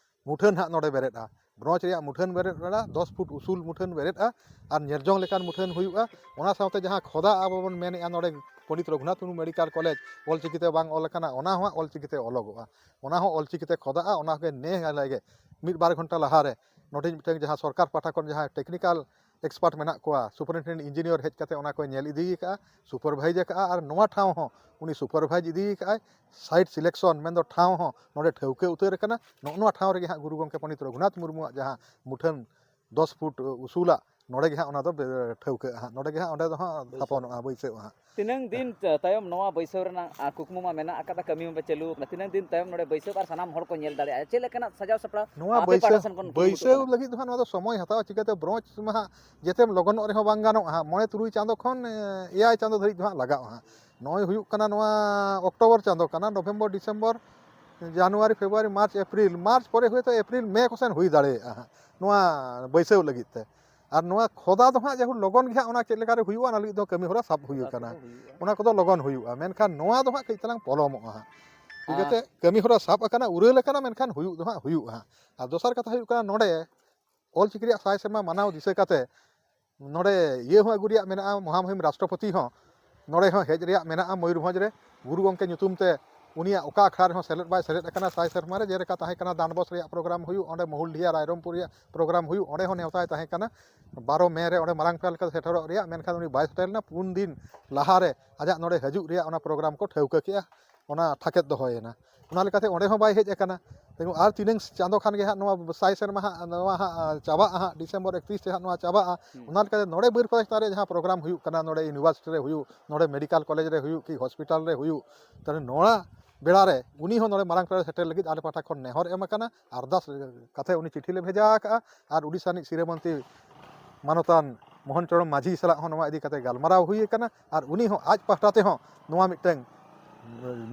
ᱢᱩᱴᱷᱟᱹᱱ ᱦᱟᱸᱜ ᱱᱚᱰᱮ ᱵᱮᱨᱮᱫᱼᱟ᱾ ᱵᱨᱚᱸᱡᱽ ᱨᱮᱭᱟᱜ ᱢᱩᱴᱷᱟᱹᱱ ᱵᱮᱨᱮᱫ ᱨᱮᱱᱟᱜ ᱫᱚᱥ ᱯᱷᱩᱴ ᱩᱥᱩᱞ ᱢᱩᱴᱷᱟᱹᱱ ᱵᱮᱨᱮᱫᱼᱟ ᱟᱨ ᱧᱮᱞ ᱡᱚᱝ ᱞᱮᱠᱟᱱ ᱢᱩᱴᱷᱟᱹᱱ ᱦᱩᱭᱩᱜᱼᱟ᱾ ᱚᱱᱟ ᱥᱟᱶᱛᱮ ᱡᱟᱦᱟᱸ ᱠᱷᱚᱫᱟ ᱟᱵᱚ ᱵᱚᱱ ᱢᱮᱱᱮᱫᱼᱟ ᱱᱚᱰᱮ ᱯᱚᱱᱰᱤᱛ ᱨᱚᱜᱷᱩᱱᱟᱛᱷ ᱢᱩᱨᱢᱩ ᱢᱮᱰᱤᱠᱮᱞ ᱠᱚᱞᱮᱡᱽ ᱚᱞᱪᱤᱠᱤ ᱛᱮ ᱵᱟᱝ ᱚᱞ ᱟᱠᱟᱱᱟ, ᱚᱱᱟ ᱦᱚᱸ ᱚᱞᱪᱤᱠᱤ ᱛᱮ ᱚᱞᱚᱜᱚᱜᱼᱟ᱾ ᱚᱱᱟ ᱦᱚᱸ ᱚᱞᱪᱤᱠᱤ ᱛᱮ ᱠᱷᱚᱫᱟᱜᱼᱟ᱾ ᱚᱱᱟ ᱜᱮ ᱱᱮ ᱦᱟᱞᱮ ᱜᱮ ᱢᱤᱫ ᱵᱟᱨ ᱜᱷᱚᱱᱴᱟ ᱞᱟᱦᱟ ᱨᱮ ᱱᱚᱰᱮ ᱢᱤᱫᱴᱟᱝ ᱡᱟᱦᱟᱸ ᱥᱚᱨᱠᱟᱨ ᱯᱟᱦᱴᱟ ᱠᱷᱚᱱ ᱡᱟᱦᱟᱸ technical expert ᱢᱮᱱᱟᱜ ᱠᱚᱣᱟ, superintendent engineer ᱦᱮᱡ ᱠᱟᱛᱮ ᱚᱱᱟ ᱠᱚᱭ ᱧᱮᱞ ᱤᱫᱤ ᱟᱠᱟᱫᱼᱟ, supervise ᱟᱠᱟᱫᱼᱟ, ᱟᱨ ᱱᱚᱣᱟ ᱴᱷᱟᱶ ᱦᱚᱸ ᱩᱱᱤ supervise ᱤᱫᱤ ᱟᱠᱟᱫᱼᱟᱭ, site selection ᱢᱮᱱᱫᱚ ᱴᱷᱟᱶ ᱦᱚᱸ ᱱᱚᱰᱮ ᱴᱷᱟᱹᱣᱠᱟᱹ ᱩᱛᱟᱹᱨ ᱟᱠᱟᱱᱟ᱾ ᱱᱚᱜᱼᱚ ᱱᱚᱣᱟ ᱴᱷᱟᱶ ᱨᱮᱜᱮ ᱦᱟᱸᱜ ᱜᱩᱨᱩ ᱜᱚᱢᱠᱮ ᱯᱚᱱᱰᱤᱛ ᱨᱚᱜᱷᱩᱱᱟᱛᱷ ᱢᱩᱨᱢᱩᱣᱟᱜ ᱡᱟᱦᱟᱸ ᱢᱩᱴᱷᱟᱹᱱ ᱫᱚᱥ ᱯᱷᱩᱴ ᱩᱥᱩᱞᱟᱜ, ᱱᱚᱰᱮ ᱜᱮ ᱦᱟᱸᱜ ᱚᱱᱟ ᱫᱚ ᱵᱮ-, ᱴᱷᱟᱹᱣᱠᱟᱹᱜᱼᱟ ᱦᱟᱸᱜ, ᱱᱚᱰᱮ ᱜᱮ ᱦᱟᱸᱜ ᱚᱸᱰᱮ ᱫᱚ ᱦᱟᱸᱜ ᱵᱟᱹᱭᱥᱟᱹᱜᱼᱟ᱾ ᱛᱷᱟᱯᱚᱱᱚᱜᱼᱟ, ᱵᱟᱹᱭᱥᱟᱹᱜᱼᱟ ᱦᱟᱸᱜ᱾ ᱛᱤᱱᱟᱹᱝ ᱫᱤᱱ ᱛᱟᱭᱚᱢ ᱱᱚᱣᱟ ᱵᱟᱹᱭᱥᱟᱹᱣ ᱨᱮᱱᱟᱜ, ᱟ, ᱠᱩᱠᱢᱩ ᱢᱟ ᱢᱮᱱᱟᱜ ᱟᱠᱟᱫᱟ, ᱠᱟᱹᱢᱤ ᱢᱟ ᱪᱟᱹᱞᱩ ᱟᱠᱟᱱᱟ, ᱛᱤᱱᱟᱹᱝ ᱫᱤᱱ ᱛᱟᱭᱚᱢ ᱱᱚᱰᱮ ᱵᱟᱹᱭᱥᱟᱹᱣ ᱟᱨ ᱥᱟᱱᱟᱢ ᱦᱚᱲ ᱠᱚ ᱧᱮᱞ ᱫᱟᱲᱮᱭᱟᱜᱼᱟ, ᱪᱮᱫ ᱞᱮᱠᱟᱱᱟᱜ ᱥᱟᱡᱟᱣ ᱥᱟᱯᱲᱟᱣ ᱱᱚᱣᱟ ᱟᱯᱮ ᱵᱟᱹᱭᱥᱟᱹᱣ, ᱯᱟᱦᱴᱟ ᱥᱮᱱ ᱠᱷᱚᱱ ᱠᱩᱨᱩᱢᱩᱴᱩ ᱵᱟᱹᱭᱥᱟᱹᱣ ᱠᱟᱱᱟ? ᱞᱟᱹᱜᱤᱫ ᱫᱚ ᱦᱟᱸᱜ ᱱᱚᱣᱟ ᱫᱚ ᱥᱚᱢᱚᱭ ᱦᱟᱛᱟᱣᱟ, ᱪᱤᱠᱟᱹᱛᱮ bronze ᱢᱟ ᱦᱟᱸᱜ ᱡᱮᱛᱮᱢ ᱞᱚᱜᱚᱱᱚᱜ ᱨᱮᱦᱚᱸ ᱵᱟᱝ ᱜᱟᱱᱚᱜᱼᱟ ᱦᱟᱸᱜ, ᱢᱚᱬᱮ ᱛᱩᱨᱩᱭ ᱪᱟᱸᱫᱚ ᱠᱷᱚᱱ, ᱮ, ᱮᱭᱟᱭ ᱪᱟᱸᱫᱚ ᱫᱷᱟᱹᱨᱤᱡ ᱫᱚ ᱦᱟᱸᱜ ᱞᱟᱜᱟᱜᱼᱟ ᱦᱟᱸᱜ᱾ ᱱᱚᱜᱼᱚᱭ ᱦᱩᱭᱩᱜ ᱠᱟᱱᱟ ᱱᱚᱣᱟ October ᱪᱟᱸᱫᱚ ᱠᱟᱱᱟ, November, December, January, February, March, April, March ᱯᱚᱨᱮ ᱦᱚᱭᱛᱳ April, May ᱠᱚᱥᱮᱱ ᱦᱩᱭ ᱫᱟᱲᱮᱭᱟᱜᱼᱟ ᱦᱟᱸᱜ ᱱᱚᱣᱟ ᱵᱟᱹᱭᱥᱟᱹᱣ ᱞᱟᱹᱜᱤᱫ ᱛᱮ᱾ ᱟᱨ ᱱᱚᱣᱟ ᱠᱷᱚᱫᱟ ᱫᱚ ᱦᱟᱸᱜ ᱡᱮᱦᱩ ᱞᱚᱜᱚᱱ ᱜᱮ ᱦᱟᱸᱜ ᱚᱱᱟ ᱪᱮᱫ ᱞᱮᱠᱟᱨᱮ ᱦᱩᱭᱩᱜᱼᱟ, ᱚᱱᱟ ᱞᱟᱹᱜᱤᱫ ᱫᱚ ᱠᱟᱹᱢᱤ ᱦᱚᱨᱟ ᱥᱟᱵ ᱦᱩᱭ ᱠᱷᱚᱫᱟ ᱟᱠᱟᱱᱟ᱾ ᱠᱚᱫᱚ ᱦᱩᱭᱩᱜᱼᱟ᱾ ᱚᱱᱟ ᱠᱚᱫᱚ ᱞᱚᱜᱚᱱ ᱦᱩᱭᱩᱜᱼᱟ, ᱢᱮᱱᱠᱷᱟᱱ ᱱᱚᱣᱟ ᱫᱚ ᱦᱟᱸᱜ ᱠᱟᱹᱡ ᱛᱟᱞᱟᱝ ᱯᱚᱞᱚᱢᱚᱜᱼᱟ ᱦᱟᱸᱜ᱾ ᱪᱤᱠᱟᱹᱛᱮ ᱟᱨ ᱠᱟᱹᱢᱤ ᱦᱚᱨᱟ ᱥᱟᱵ ᱟᱠᱟᱱᱟ, ᱩᱨᱟᱹᱞ ᱟᱠᱟᱱᱟ, ᱢᱮᱱᱠᱷᱟᱱ ᱦᱩᱭᱩᱜ ᱫᱚ ᱦᱟᱸᱜ ᱦᱩᱭᱩᱜᱼᱟ ᱦᱟᱸᱜ᱾ ᱟᱨ ᱫᱚᱥᱟᱨ ᱠᱟᱛᱷᱟ ᱦᱩᱭᱩᱜ ᱠᱟᱱᱟ, ᱱᱚᱰᱮ ᱚᱞ ᱪᱤᱠᱤ ᱨᱮᱭᱟᱜ ᱥᱟᱭ ᱥᱮᱨᱢᱟ ᱢᱟᱱᱟᱣ ᱫᱤᱥᱟᱹ ᱠᱟᱛᱮ ᱱᱚᱰᱮ ᱤᱭᱟᱹ ᱦᱚᱸ ᱟᱹᱜᱩ ᱨᱮᱭᱟᱜ ᱢᱮᱱᱟᱜᱼᱟ, ᱢᱚᱦᱟᱢᱩᱦᱤᱢ ᱨᱟᱥᱴᱨᱚᱯᱚᱛᱤ ᱦᱚᱸ ᱱᱚᱰᱮ ᱦᱚᱸ ᱦᱮᱡ ᱨᱮᱭᱟᱜ ᱢᱮᱱᱟᱜᱼᱟ᱾ ᱢᱚᱭᱩᱨᱵᱷᱚᱸᱡᱽ ᱨᱮ ᱜᱩᱨᱩ ᱜᱚᱢᱠᱮ ᱧᱩᱛᱩᱢ ᱛᱮ ᱩᱱᱤᱭᱟᱜ ᱚᱠᱟ ᱟᱠᱷᱲᱟ ᱨᱮᱦᱚᱸ ᱥᱮᱞᱮᱫ ᱵᱟᱭ ᱥᱮᱞᱮᱫ ᱟᱠᱟᱱᱟ ᱥᱟᱭ ᱥᱮᱨᱢᱟ ᱨᱮ, ᱡᱮᱞᱮᱠᱟ ᱛᱟᱦᱮᱸ ᱠᱟᱱᱟ ᱰᱟᱱᱰᱵᱚᱥ ᱨᱮᱭᱟᱜ program ᱦᱩᱭᱩᱜ, ᱚᱸᱰᱮ ᱢᱚᱦᱩᱞᱰᱤᱦᱟ ᱨᱟᱭᱨᱚᱝᱯᱩᱨ ᱨᱮᱭᱟᱜ program ᱦᱩᱭᱩᱜ, ᱚᱸᱰᱮ ᱦᱚᱸ ᱱᱮᱣᱛᱟᱭ ᱛᱟᱦᱮᱸ ᱠᱟᱱᱟ ᱵᱟᱨᱚ ᱢᱮ ᱨᱮ, ᱚᱸᱰᱮ ᱢᱟᱨᱟᱝ ᱯᱮᱲᱟ ᱞᱮᱠᱟᱛᱮ ᱥᱮᱴᱮᱨᱚᱜ ᱨᱮᱭᱟᱜ, ᱢᱮᱱᱠᱷᱟᱱ ᱩᱱᱤ ᱵᱟᱭ ᱥᱮᱴᱮᱨ ᱞᱮᱱᱟ᱾ ᱯᱩᱱ ᱫᱤᱱ ᱞᱟᱦᱟᱨᱮ ᱟᱡᱟᱜ ᱱᱚᱰᱮ ᱦᱤᱡᱩᱜ ᱨᱮᱭᱟᱜ ᱚᱱᱟ program ᱠᱚ ᱴᱷᱟᱹᱣᱠᱟᱹ ᱠᱮᱜᱼᱟ, ᱚᱱᱟ ᱴᱷᱟᱠᱮᱫ ᱫᱚᱦᱚᱭᱮᱱᱟ᱾ ᱚᱱᱟ ᱞᱮᱠᱟᱛᱮ ᱚᱸᱰᱮ ᱦᱚᱸ ᱵᱟᱭ ᱦᱮᱡ ᱟᱠᱟᱱᱟ᱾ ᱛᱮ ᱟᱨ ᱛᱤᱱᱟᱹᱝ ᱪᱟᱸᱫᱚ ᱠᱷᱟᱱ ᱜᱮ ᱦᱟᱸᱜ ᱱᱚᱣᱟ ᱥᱟᱭ ᱥᱮᱨᱢᱟ ᱦᱟᱸᱜ, ᱱᱚᱣᱟ ᱦᱟᱸᱜ ᱪᱟᱵᱟᱜᱼᱟ ᱦᱟᱸᱜ, December ᱮᱠᱛᱨᱤᱥ ᱛᱮ ᱦᱟᱸᱜ ᱱᱚᱣᱟ ᱪᱟᱵᱟᱜᱼᱟ᱾ ᱦᱩᱸ᱾ ᱚᱱᱟ ᱞᱮᱠᱟᱛᱮ ᱱᱚᱰᱮ ᱵᱟᱹᱨᱯᱟᱫᱟ ᱪᱮᱛᱟᱱ ᱨᱮ ᱡᱟᱦᱟᱸ program ᱦᱩᱭᱩᱜ ᱠᱟᱱᱟ, ᱱᱚᱰᱮ university ᱨᱮ ᱦᱩᱭᱩᱜ, ᱱᱚᱰᱮ medical college ᱨᱮ ᱦᱩᱭᱩᱜ ᱠᱤ hospital ᱨᱮ ᱦᱩᱭᱩᱜ, ᱛᱟᱦᱞᱮ ᱱᱚᱣᱟ ᱵᱮᱲᱟ ᱨᱮ ᱩᱱᱤ ᱦᱚᱸ ᱱᱚᱰᱮ ᱢᱟᱨᱟᱝ ᱯᱮᱲᱟ ᱥᱮᱴᱮᱨ ᱞᱟᱹᱜᱤᱫ ᱟᱞᱮ ᱯᱟᱦᱴᱟ ᱠᱷᱚᱱ ᱱᱮᱦᱚᱨ ᱮᱢ ᱟᱠᱟᱱᱟ, ᱟᱨᱫᱟᱥ ᱠᱟᱛᱮ ᱩᱱᱤ ᱪᱤᱴᱷᱤ ᱞᱮ ᱵᱷᱮᱡᱟ ᱟᱠᱟᱜᱼᱟ᱾ ᱟᱨ ᱩᱰᱤᱥᱟ ᱨᱤᱱᱤᱡ ᱥᱤᱨᱟᱹ ᱢᱚᱱᱛᱨᱤ ᱢᱟᱱᱚᱛᱟᱱ ᱢᱳᱦᱚᱱ ᱪᱚᱨᱚᱬ ᱢᱟᱹᱡᱷᱤ ᱥᱟᱞᱟᱜ ᱦᱚᱸ ᱱᱚᱣᱟ ᱤᱫᱤ ᱠᱟᱛᱮ ᱜᱟᱞᱢᱟᱨᱟᱣ ᱦᱩᱭ ᱟᱠᱟᱱᱟ, ᱟᱨ ᱩᱱᱤ ᱦᱚᱸ ᱟᱡ ᱯᱟᱦᱴᱟ ᱛᱮᱦᱚᱸ ᱱᱚᱣᱟ ᱢᱤᱫᱴᱟᱝ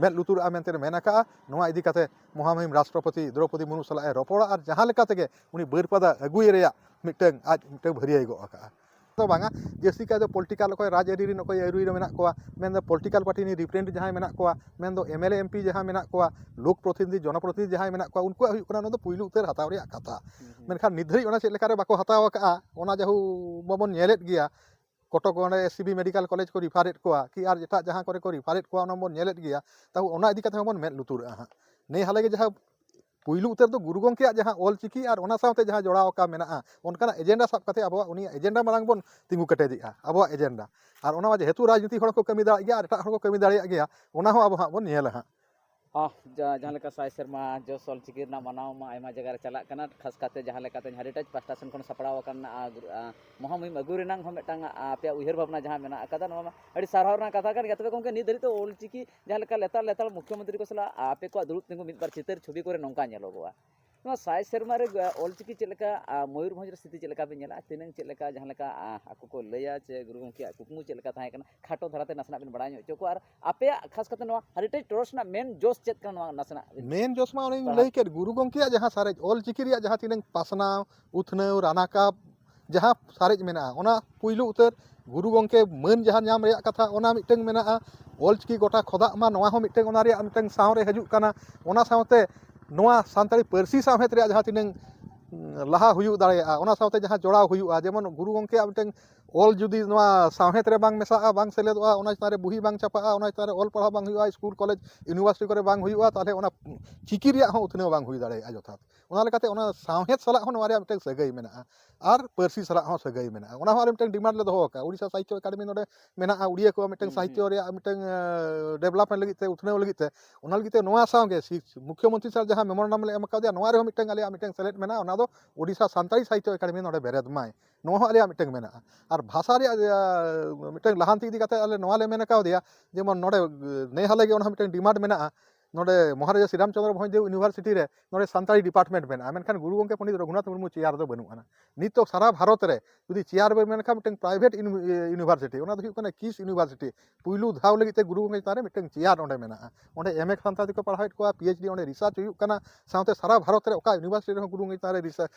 ᱢᱮᱫ ᱞᱩᱛᱩᱨᱟᱜᱼᱟ ᱢᱮᱱᱛᱮ ᱢᱮᱱ ᱟᱠᱟᱜᱼᱟ᱾ ᱱᱚᱣᱟ ᱤᱫᱤ ᱠᱟᱛᱮ ᱢᱚᱦᱟᱢᱩᱦᱤᱢ ᱨᱟᱥᱴᱨᱚᱯᱚᱛᱤ ᱫᱨᱚᱣᱯᱚᱫᱤ ᱢᱩᱨᱢᱩ ᱥᱟᱞᱟᱜ ᱮ ᱨᱚᱯᱚᱲᱟ, ᱟᱨ ᱡᱟᱦᱟᱸ ᱞᱮᱠᱟ ᱛᱮᱜᱮ ᱩᱱᱤ ᱵᱟᱹᱨᱯᱟᱫᱟ ᱟᱹᱜᱩᱭᱮ ᱨᱮᱭᱟᱜ ᱢᱤᱫᱴᱟᱝ ᱟᱡ ᱢᱤᱫᱴᱟᱝ ᱵᱷᱟᱹᱨᱭᱟᱹᱭ ᱜᱚᱜ ᱟᱠᱟᱜᱼᱟ᱾ ᱫᱚ ᱵᱟᱝᱟ, ᱡᱟᱹᱥᱛᱤ ᱠᱟᱭ ᱫᱚ political, ᱚᱠᱚᱭ ᱨᱟᱡᱽᱟᱹᱨᱤ ᱨᱮᱱ, ᱚᱠᱚᱭ ᱟᱹᱨᱩᱭ ᱨᱮ ᱢᱮᱱᱟᱜ ᱠᱚᱣᱟ, ᱢᱮᱱᱫᱚ political party ᱨᱮᱱ representative ᱡᱟᱦᱟᱸᱭ ᱢᱮᱱᱟᱜ ᱠᱚᱣᱟ, ᱢᱮᱱᱫᱚ MLA, MP ᱡᱟᱦᱟᱸᱭ ᱢᱮᱱᱟᱜ ᱠᱚᱣᱟ, ᱞᱳᱠ ᱯᱨᱚᱛᱤᱱᱤᱫᱷᱤ, ᱡᱚᱱᱚ ᱯᱨᱚᱛᱤᱱᱤᱫᱷᱤ ᱡᱟᱦᱟᱸᱭ ᱢᱮᱱᱟᱜ ᱠᱚᱣᱟ, ᱩᱱᱠᱩᱣᱟᱜ ᱦᱩᱭᱩᱜ ᱠᱟᱱᱟ ᱚᱱᱟ ᱫᱚ ᱯᱩᱭᱞᱩ ᱩᱛᱟᱹᱨ ᱦᱟᱛᱟᱣ ᱨᱮᱭᱟᱜ ᱠᱟᱛᱷᱟ᱾ ᱦᱩᱸ, ᱦᱩᱸ᱾ ᱢᱮᱱᱠᱷᱟᱱ ᱱᱤᱛ ᱫᱷᱟᱹᱨᱤᱡ ᱚᱱᱟ ᱪᱮᱫ ᱞᱮᱠᱟᱨᱮ ᱵᱟᱠᱚ ᱦᱟᱛᱟᱣ ᱟᱠᱟᱜᱼᱟ, ᱚᱱᱟ ᱡᱟᱦᱩ ᱵᱟᱵᱚᱱ ᱧᱮᱞᱮᱫ ᱜᱮᱭᱟ᱾ ᱠᱚᱴᱚᱠ ᱚᱸᱰᱮ SCB medical college ᱠᱚ refer ᱮᱫ ᱠᱚᱣᱟ, ᱠᱤ ᱟᱨ ᱮᱴᱟᱜ ᱡᱟᱦᱟᱸ ᱠᱚᱨᱮ ᱠᱚ refer ᱮᱫ ᱠᱚᱣᱟ, ᱚᱱᱟ ᱵᱚᱱ ᱧᱮᱞᱮᱫ ᱜᱮᱭᱟ᱾ ᱛᱟᱦᱩ ᱚᱱᱟ ᱤᱫᱤ ᱠᱟᱛᱮ ᱦᱚᱸᱵᱚᱱ ᱢᱮᱫ ᱞᱩᱛᱩᱨᱟᱜᱼᱟ ᱦᱟᱸᱜ᱾ ᱱᱮ ᱦᱟᱞᱮ ᱜᱮ ᱡᱟᱦᱟᱸ ᱯᱩᱭᱞᱩ ᱩᱛᱟᱹᱨ ᱫᱚ ᱜᱩᱨᱩ ᱜᱚᱢᱠᱮᱭᱟᱜ ᱡᱟᱦᱟᱸ ᱚᱞ ᱪᱤᱠᱤ ᱟᱨ ᱚᱱᱟ ᱥᱟᱶᱛᱮ ᱡᱟᱦᱟᱸ ᱡᱚᱲᱟᱣ ᱟᱠᱟᱱ ᱢᱮᱱᱟᱜᱼᱟ, ᱚᱱᱠᱟᱱᱟᱜ ᱮᱡᱮᱱᱰᱟ ᱥᱟᱵ ᱠᱟᱛᱮ ᱟᱵᱚᱣᱟᱜ ᱩᱱᱤᱭᱟᱜ ᱮᱡᱮᱱᱰᱟ ᱢᱟᱲᱟᱝ ᱵᱚᱱ ᱛᱤᱸᱜᱩ ᱠᱮᱴᱮᱡᱮᱜᱼᱟ, ᱟᱵᱚᱣᱟᱜ ᱮᱡᱮᱱᱰᱟ᱾ ᱟᱨ ᱚᱱᱟ ᱢᱟ ᱡᱮᱦᱮᱛᱩ ᱨᱟᱡᱽᱱᱤᱛᱤ ᱦᱚᱲ ᱠᱚ ᱠᱟᱹᱢᱤ ᱫᱟᱲᱮᱭᱟᱜ ᱜᱮᱭᱟ ᱟᱨ ᱮᱴᱟᱜ ᱦᱚᱲ ᱠᱚ ᱠᱟᱹᱢᱤ ᱫᱟᱲᱮᱭᱟᱜ ᱜᱮᱭᱟ, ᱚᱱᱟ ᱦᱚᱸ ᱟᱵᱚ ᱦᱟᱸᱜ ᱵᱚᱱ ᱧᱮᱞᱟ ᱦᱟᱸᱜ᱾ ᱟᱦ, ᱡᱟ-, ᱡᱟᱦᱟᱸ ᱞᱮᱠᱟ ᱥᱟᱭ ᱥᱮᱨᱢᱟ ᱡᱚᱥ ᱚᱞ ᱪᱤᱠᱤ ᱨᱮᱱᱟᱜ ᱢᱟᱱᱟᱣ ᱢᱟ ᱟᱭᱢᱟ ᱡᱟᱭᱜᱟ ᱨᱮ ᱪᱟᱞᱟᱜ ᱠᱟᱱᱟ, ᱠᱷᱟᱥ ᱠᱟᱛᱮ ᱡᱟᱦᱟᱸ ᱞᱮᱠᱟᱛᱮ ᱦᱮᱨᱤᱴᱮᱡᱽ ᱯᱟᱦᱴᱟ ᱥᱮᱱ ᱠᱷᱚᱱ ᱥᱟᱯᱲᱟᱣ ᱟᱠᱟᱱ, ᱟ, ᱜᱨᱩ-, ᱟ, ᱢᱚᱦᱟᱢᱩᱦᱤᱢ ᱟᱹᱜᱩ ᱨᱮᱱᱟᱜ ᱦᱚᱸ ᱢᱤᱫᱴᱟᱝ, ᱟ, ᱟᱯᱮᱭᱟᱜ ᱩᱭᱦᱟᱹᱨ ᱵᱷᱟᱵᱽᱱᱟ ᱡᱟᱦᱟᱸ ᱢᱮᱱᱟᱜ ᱟᱠᱟᱫᱟ, ᱱᱚᱣᱟ ᱢᱟ ᱟᱹᱰᱤ ᱥᱟᱨᱦᱟᱣ ᱨᱮᱱᱟᱜ ᱠᱟᱛᱷᱟ ᱠᱟᱱ ᱜᱮᱭᱟ᱾ ᱛᱚᱵᱮ ᱜᱚᱢᱠᱮ, ᱱᱤᱛ ᱫᱷᱟᱹᱨᱤᱡ ᱛᱮ ᱚᱞ ᱪᱤᱠᱤ ᱡᱟᱦᱟᱸ ᱞᱮᱠᱟ ᱞᱮᱛᱟᱲ ᱞᱮᱛᱟᱲ ᱢᱩᱠᱷᱭᱚᱢᱚᱱᱛᱨᱤ ᱠᱚ ᱥᱟᱞᱟᱜ ᱟᱯᱮ ᱠᱚᱣᱟᱜ ᱫᱩᱲᱩᱵ ᱛᱤᱸᱜᱩ ᱢᱤᱫ ᱵᱟᱨ ᱪᱤᱛᱟᱹᱨ ᱪᱷᱚᱵᱤ ᱠᱚᱨᱮ ᱱᱚᱝᱠᱟ ᱧᱮᱞᱚᱜᱚᱜᱼᱟ᱾ ᱱᱚᱣᱟ ᱥᱟᱭ ᱥᱮᱨᱢᱟ ᱨᱮ, ᱟ, ᱚᱞ ᱪᱤᱠᱤ ᱪᱮᱫ ᱞᱮᱠᱟ, ᱟ, ᱢᱚᱭᱩᱨᱵᱷᱚᱸᱡᱽ ᱨᱮ ᱥᱛᱷᱤᱛᱤ ᱪᱮᱫ ᱞᱮᱠᱟ ᱯᱮ ᱧᱮᱞᱟ? ᱛᱤᱱᱟᱹᱝ ᱪᱮᱫ ᱞᱮᱠᱟ, ᱡᱟᱦᱟᱸ ᱞᱮᱠᱟ, ᱟ, ᱟᱠᱚ ᱠᱚ ᱞᱟᱹᱭᱟ ᱪᱮ ᱜᱩᱨᱩ ᱜᱚᱢᱠᱮᱭᱟᱜ ᱠᱩᱠᱢᱩ ᱪᱮᱫ ᱞᱮᱠᱟ ᱛᱟᱦᱮᱸ ᱠᱟᱱᱟ, ᱠᱷᱟᱴᱚ ᱫᱷᱟᱨᱟᱛᱮ ᱱᱟᱥᱮᱱᱟᱜ ᱵᱮᱱ ᱵᱟᱲᱟᱭ ᱧᱚᱜ ᱦᱚᱪᱚ ᱠᱚᱣᱟ, ᱟᱨ ᱟᱯᱮᱭᱟᱜ ᱠᱷᱟᱥ ᱠᱟᱛᱮ ᱱᱚᱣᱟ ᱦᱮᱨᱤᱴᱮᱡᱽ ᱴᱨᱟᱥᱴ ᱨᱮᱱᱟᱜ ᱢᱮᱱ ᱡᱚᱥ ᱪᱮᱫ ᱠᱟᱱᱟ, ᱱᱚᱣᱟ ᱱᱟᱥᱮᱱᱟᱜ ᱵᱮᱱ ᱢᱮᱱ ᱡᱚᱥ ᱢᱟ ᱚᱱᱮᱧ ᱯᱟᱲᱦᱟᱣ ᱞᱟᱹᱭ ᱠᱮᱫ, ᱜᱩᱨᱩ ᱜᱚᱢᱠᱮᱭᱟᱜ ᱡᱟᱦᱟᱸ ᱥᱟᱨᱮᱡ ᱚᱞ ᱪᱤᱠᱤ ᱨᱮᱭᱟᱜ ᱡᱟᱦᱟᱸ ᱛᱤᱱᱟᱹᱝ ᱯᱟᱥᱱᱟᱣ, ᱩᱛᱱᱟᱹᱣ, ᱨᱟᱱᱟᱠᱟᱵ, ᱡᱟᱦᱟᱸ ᱥᱟᱨᱮᱡ ᱢᱮᱱᱟᱜᱼᱟ, ᱚᱱᱟ ᱯᱩᱭᱞᱩ ᱩᱛᱟᱹᱨ ᱜᱩᱨᱩ ᱜᱚᱢᱠᱮ ᱢᱟᱹᱱ ᱡᱟᱦᱟᱸ ᱧᱟᱢ ᱨᱮᱭᱟᱜ ᱠᱟᱛᱷᱟ, ᱚᱱᱟ ᱢᱤᱫᱴᱟᱝ ᱢᱮᱱᱟᱜᱼᱟ᱾ ᱚᱞ ᱪᱤᱠᱤ ᱜᱚᱴᱟ ᱠᱷᱚᱫᱟᱜ ᱢᱟ, ᱱᱚᱣᱟ ᱦᱚᱸ ᱢᱤᱫᱴᱟᱝ ᱚᱱᱟ ᱨᱮᱭᱟᱜ ᱢᱤᱫᱴᱟᱝ ᱥᱟᱶ ᱨᱮ ᱦᱤᱡᱩᱜ ᱠᱟᱱᱟ᱾ ᱚᱱᱟ ᱥᱟᱶᱛᱮ ᱱᱚᱣᱟ ᱥᱟᱱᱛᱟᱲᱤ ᱯᱟᱹᱨᱥᱤ ᱥᱟᱶᱦᱮᱫ ᱨᱮᱭᱟᱜ ᱡᱟᱦᱟᱸ ᱛᱤᱱᱟᱹᱝ, ᱩᱸ, ᱞᱟᱦᱟ ᱦᱩᱭᱩᱜ ᱫᱟᱲᱮᱭᱟᱜᱼᱟ, ᱚᱱᱟ ᱥᱟᱶᱛᱮ ᱡᱟᱦᱟᱸ ᱡᱚᱲᱟᱣ ᱦᱩᱭᱩᱜᱼᱟ, ᱡᱮᱢᱚᱱ ᱜᱩᱨᱩ ᱜᱚᱢᱠᱮᱭᱟᱜ ᱢᱤᱫᱴᱟᱝ ᱚᱞ ᱡᱩᱫᱤ ᱱᱚᱣᱟ ᱥᱟᱶᱦᱮᱫ ᱨᱮ ᱵᱟᱝ ᱢᱮᱥᱟᱜᱼᱟ, ᱵᱟᱝ ᱥᱮᱞᱮᱫᱚᱜᱼᱟ, ᱚᱱᱟ ᱪᱮᱛᱟᱱ ᱨᱮ ᱵᱩᱦᱤ ᱵᱟᱝ ᱪᱷᱟᱯᱟᱜᱼᱟ, ᱚᱱᱟ ᱪᱮᱛᱟᱱ ᱨᱮ ᱚᱞ ᱯᱟᱲᱦᱟᱣ ᱵᱟᱝ ᱦᱩᱭᱩᱜᱼᱟ, ᱥᱠᱩᱞ, ᱠᱚᱞᱮᱡᱽ, ᱤᱭᱩᱱᱤᱵᱷᱟᱨᱥᱤᱴᱤ ᱠᱚᱨᱮ ᱵᱟᱝ ᱦᱩᱭᱩᱜᱼᱟ, ᱛᱟᱦᱚᱞᱮ ᱚᱱᱟ ᱪᱤᱠᱤ ᱨᱮᱭᱟᱜ ᱦᱚᱸ ᱩᱛᱱᱟᱹᱣ ᱵᱟᱝ ᱦᱩᱭ ᱫᱟᱲᱮᱭᱟᱜᱼᱟ ᱡᱚᱛᱷᱟᱛ᱾ ᱚᱱᱟ ᱞᱮᱠᱟᱛᱮ ᱚᱱᱟ ᱥᱟᱶᱦᱮᱫ ᱥᱟᱞᱟᱜ ᱦᱚᱸ ᱱᱚᱣᱟ ᱨᱮᱭᱟᱜ ᱢᱤᱫᱴᱟᱝ ᱥᱟᱹᱜᱟᱹᱭ ᱢᱮᱱᱟᱜᱼᱟ ᱟᱨ ᱯᱟᱹᱨᱥᱤ ᱥᱟᱞᱟᱜ ᱦᱚᱸ ᱥᱟᱹᱜᱟᱹᱭ ᱢᱮᱱᱟᱜᱼᱟ᱾ ᱚᱱᱟ ᱦᱚᱸ ᱟᱞᱮ ᱢᱤᱫᱴᱟᱝ ᱰᱤᱢᱟᱱᱰ ᱞᱮ ᱫᱚᱦᱚ ᱟᱠᱟᱫᱼᱟ᱾ ᱳᱰᱤᱥᱟ ᱥᱟᱦᱤᱛᱛᱚ ᱮᱠᱟᱰᱮᱢᱤ ᱱᱚᱰᱮ ᱢᱮᱱᱟᱜᱼᱟ, ᱩᱲᱤᱭᱟ ᱠᱚᱣᱟᱜ ᱢᱤᱫᱴᱟᱝ ᱦᱩᱸ, ᱥᱟᱦᱤᱛᱛᱚ ᱦᱩᱸ᱾ ᱨᱮᱭᱟᱜ ᱢᱤᱫᱴᱟᱝ, ᱮ, ᱰᱮᱵᱷᱞᱚᱯᱢᱮᱱᱴ ᱞᱟᱹᱜᱤᱫ ᱛᱮ, ᱩᱛᱱᱟᱹᱣ ᱞᱟᱹᱜᱤᱫ ᱛᱮ, ᱚᱱᱟ ᱞᱟᱹᱜᱤᱫ ᱛᱮ ᱱᱚᱣᱟ ᱥᱟᱶᱜᱮ ᱥᱤ-, ᱢᱩᱠᱷᱭᱚᱢᱚᱱᱛᱨᱤ ᱥᱟᱨ ᱡᱟᱦᱟᱸ ᱢᱮᱢᱳᱨᱟᱱᱰᱟᱢ ᱞᱮ ᱮᱢ ᱟᱠᱟᱫᱮᱭᱟ, ᱱᱚᱣᱟ ᱨᱮᱦᱚᱸ ᱢᱤᱫᱴᱟᱝ ᱟᱞᱮᱭᱟᱜ ᱢᱤᱫᱴᱟᱝ ᱥᱮᱞᱮᱫ ᱢᱮᱱᱟᱜᱼᱟ, ᱚᱱᱟ ᱫᱚ ᱳᱰᱤᱥᱟ ᱥᱟᱱᱛᱟᱲᱤ ᱥᱟᱦᱤᱛᱛᱚ ᱮᱠᱟᱰᱮᱢᱤ ᱱᱚᱰᱮ ᱵᱮᱨᱮᱫ ᱢᱟᱭ, ᱱᱚᱣᱟ ᱦᱚᱸ ᱟᱞᱮᱭᱟᱜ ᱢᱤᱫᱴᱟᱝ ᱢᱮᱱᱟᱜᱼᱟ᱾ ᱟᱨ ᱵᱷᱟᱥᱟ ᱨᱮᱭᱟᱜ, ᱮ, ᱢᱤᱫᱴᱟᱝ ᱞᱟᱦᱟᱱᱛᱤ ᱤᱫᱤ ᱠᱟᱛᱮ ᱟᱞᱮ ᱱᱚᱣᱟ ᱞᱮ ᱢᱮᱱ ᱠᱟᱣᱫᱮᱭᱟ, ᱡᱮᱢᱚᱱ ᱱᱚᱰᱮ, ᱮ, ᱱᱮ ᱦᱟᱞᱮ ᱜᱮ ᱚᱱᱟ ᱦᱚᱸ ᱢᱤᱫᱴᱟᱝ ᱰᱤᱢᱟᱱᱰ ᱢᱮᱱᱟᱜᱼᱟ, ᱱᱚᱰᱮ ᱢᱚᱦᱟᱨᱟᱡᱟ ᱥᱨᱤᱨᱟᱢᱪᱚᱸᱫᱽᱨᱚ ᱵᱷᱚᱸᱡᱽᱫᱮᱣ ᱤᱭᱩᱱᱤᱵᱷᱟᱨᱥᱤᱴᱤ ᱨᱮ ᱱᱚᱰᱮ ᱥᱟᱱᱛᱟᱲᱤ ᱰᱤᱯᱟᱨᱴᱢᱮᱱᱴ ᱢᱮᱱᱟᱜᱼᱟ, ᱢᱮᱱᱠᱷᱟᱱ ᱜᱩᱨᱩ ᱜᱚᱢᱠᱮ ᱯᱚᱱᱰᱤᱛ ᱨᱚᱜᱷᱩᱱᱟᱛᱷ ᱢᱩᱨᱢᱩ ᱪᱮᱭᱟᱨ ᱫᱚ ᱵᱟᱹᱱᱩᱜ ᱟᱱᱟ᱾ ᱱᱤᱛᱚᱜ ᱥᱟᱨᱟ ᱵᱷᱟᱨᱚᱛ ᱨᱮ ᱡᱩᱫᱤ ᱪᱮᱭᱟᱨ ᱵᱮᱱ ᱢᱮᱱᱠᱷᱟᱱ ᱢᱤᱫᱴᱟᱝ ᱯᱨᱟᱭᱵᱷᱮᱴ ᱤᱱ-, ᱤᱭᱩᱱᱤᱵᱷᱟᱨᱥᱤᱴᱤ, ᱚᱱᱟ ᱫᱚ ᱦᱩᱭᱩᱜ ᱠᱟᱱᱟ ᱠᱤᱥ ᱤᱭᱩᱱᱤᱵᱷᱟᱨᱥᱤᱴᱤ, ᱯᱩᱭᱞᱩ ᱫᱷᱟᱣ ᱞᱟᱹᱜᱤᱫ ᱛᱮ ᱜᱩᱨᱩ ᱜᱚᱢᱠᱮ ᱪᱮᱛᱟᱱ ᱨᱮ ᱢᱤᱫᱴᱟᱝ ᱪᱮᱭᱟᱨ ᱚᱸᱰᱮ ᱢᱮᱱᱟᱜᱼᱟ᱾ ᱚᱸᱰᱮ ᱮᱢ ᱮ ᱥᱟᱱᱛᱟᱲ ᱛᱮᱠᱚ ᱯᱟᱲᱦᱟᱣᱮᱫ ᱠᱚᱣᱟ, ᱯᱤ ᱮᱭᱤᱪ ᱰᱤ ᱚᱸᱰᱮ ᱨᱤᱥᱟᱨᱪ ᱦᱩᱭᱩᱜ ᱠᱟᱱᱟ, ᱥᱟᱶᱛᱮ ᱥᱟᱨᱟ ᱵᱷᱟᱨᱚᱛ ᱨᱮ ᱚᱠᱟ ᱤᱭᱩᱱᱤᱵᱷᱟᱨᱥᱤᱴᱤ ᱨᱮᱦᱚᱸ ᱜᱩᱨᱩ ᱜᱚᱢᱠᱮ ᱪᱮᱛᱟᱱ ᱨᱮ ᱨᱤᱥᱟᱨᱪ,